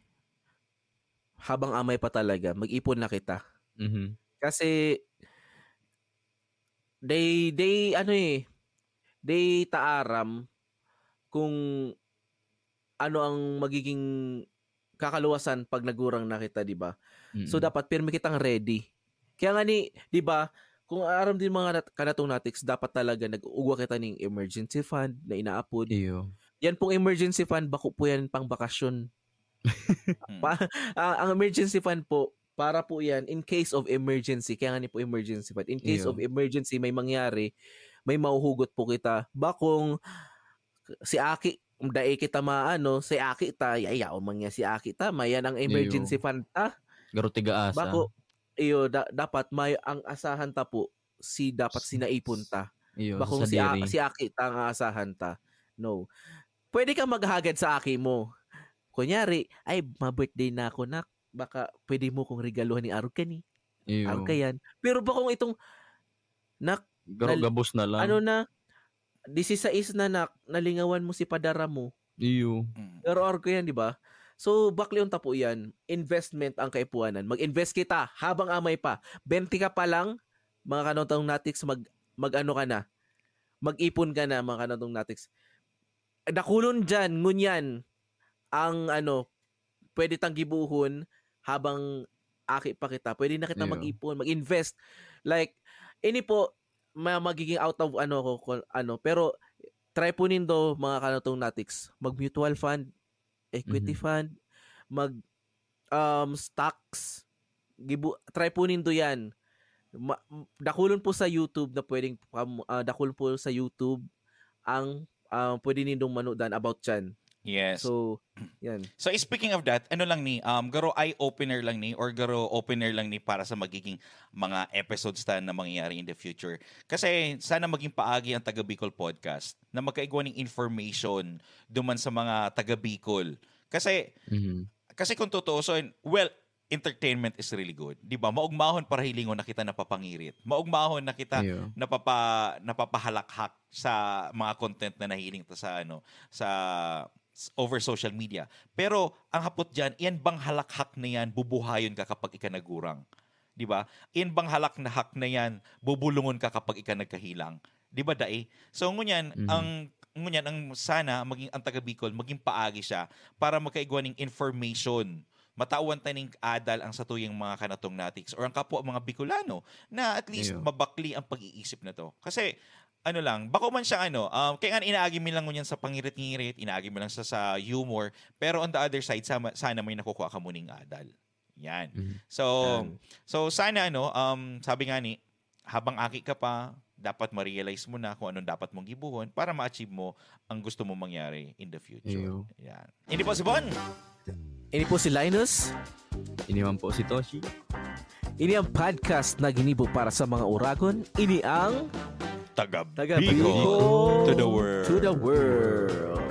habang amay pa talaga, mag-ipon na kita. Mhm. Kasi, they, they, ano eh, they taaram kung ano ang magiging kakaluwasan pag nagurang na kita, di ba? So, Mm. dapat pirmi kitang ready. Kaya nga ni, di ba, kung aram din mga nat-, kanatong natics, dapat talaga nag-ugwa kita ning emergency fund na inaapod. Iyo. Yan pong emergency fund, bako po yan pang bakasyon. Mm. Pa-, ah, ang emergency fund po, para po yan in case of emergency. Kaya nga ni po emergency fund. In case Iyo. of emergency, may mangyari, may mahuhugot po kita. Bakong si aki, dai kita maano, si aki ta, ya-, yaon man niya si aki ta, mayan ang emergency Iyo. fund ta. Garo tigaasa. Bako, iyo, da-, dapat may, ang asahan ta po, si, dapat Si, sinaipon ta. iyo, Bakong sa si a-, sadiri. si aki ta ang aasahan ta. No. Pwede ka maghagad sa aki mo. Kunyari, "Ay, ma-birthday na ako, nak. Baka pwede mo kong regaluhan ni arog ka ni. Iyo. Arog ka yan." Pero bakong itong, "Nak, Garo nal-, gabos na lang. ano na, disisais na, nak, nalingawan mo si padara mo." Iyo. Mm. Pero arog ka yan, di ba? So, baklion ta po yan. Investment ang kaipuanan. Mag-invest kita habang amay pa. Bente ka pa lang, mga kanotong natics, mag-, mag-ano ka na. Mag-ipon ka na, mga kanotong natics. Dakulon dyan, ngunyan, ang ano, pwede tang gibuhon habang aki pa kita. Pwede na kita Iyo. mag-ipon, mag-invest. Like, ini po, ma-, magiging out of ano ko, kung ano, pero try po nindo, mga kanotong natics, mag-mutual fund, equity Mhm. fund, mag, um, stocks, gibu-, try po nindo yan. Ma-, dakulon po sa YouTube na pwedeng pam-, ah, dakulon po sa YouTube ang, ah, pwede nindong manodan about yan. Yes. So, yan. So, speaking of that, ano lang ni, um, garo eye-opener lang ni, or garo opener lang ni para sa magiging mga episodes ta na mangyayari in the future. Kasi sana maging paagi ang Taga Bicol Podcast na magkaigwa ning information duman sa mga Taga Bicol. Kasi, Mhm. kasi kung tutuusin, well, entertainment is really good. Di ba? Maugmahon para hilingon na kita napapangirit. Maugmahon na kita Iyo. napapa, napapahalakhak sa mga content na nahiling ta sa ano sa s- over social media. Pero ang hapot diyan, iyan bang halakhak na yan bubuhayon ka kapag ika nagurang? Di ba? Iyan bang halak na hak na yan bubulungon ka kapag ika nagkahilang? Di ba, dai? So ngunyan, Mhm. ang ngunyan ang sana maging ang taga Bicol maging paagi siya para magkaigwa ning information, matawan ta ning adal ang satuyang mga kanatong natics or ang kapwa mga Bicolano na at least Iyo. mabakli ang pag-iisip na to. Kasi ano lang, bako man siyang ano, um, kaya nga inaagi mi lang ngunyan sa pangirit-ngirit, inaagi mi lang sa, sa humor, pero on the other side, sama, sana may nakukuha ka muning adal. Yan. Mhm. So, so sana ano, um, sabi nga ni, habang aki ka pa, dapat ma-realize mo na kung anong dapat mong gibuhon para ma-achieve mo ang gusto mong mangyari in the future. Iyo. Yan. Hindi po si Bon. Ini po si Linus. Ini man po si Toshi. Ini ang podcast na ginibo para sa mga uragon. Ini ang Taga, Taga Bicol Bicol to the world. To the world.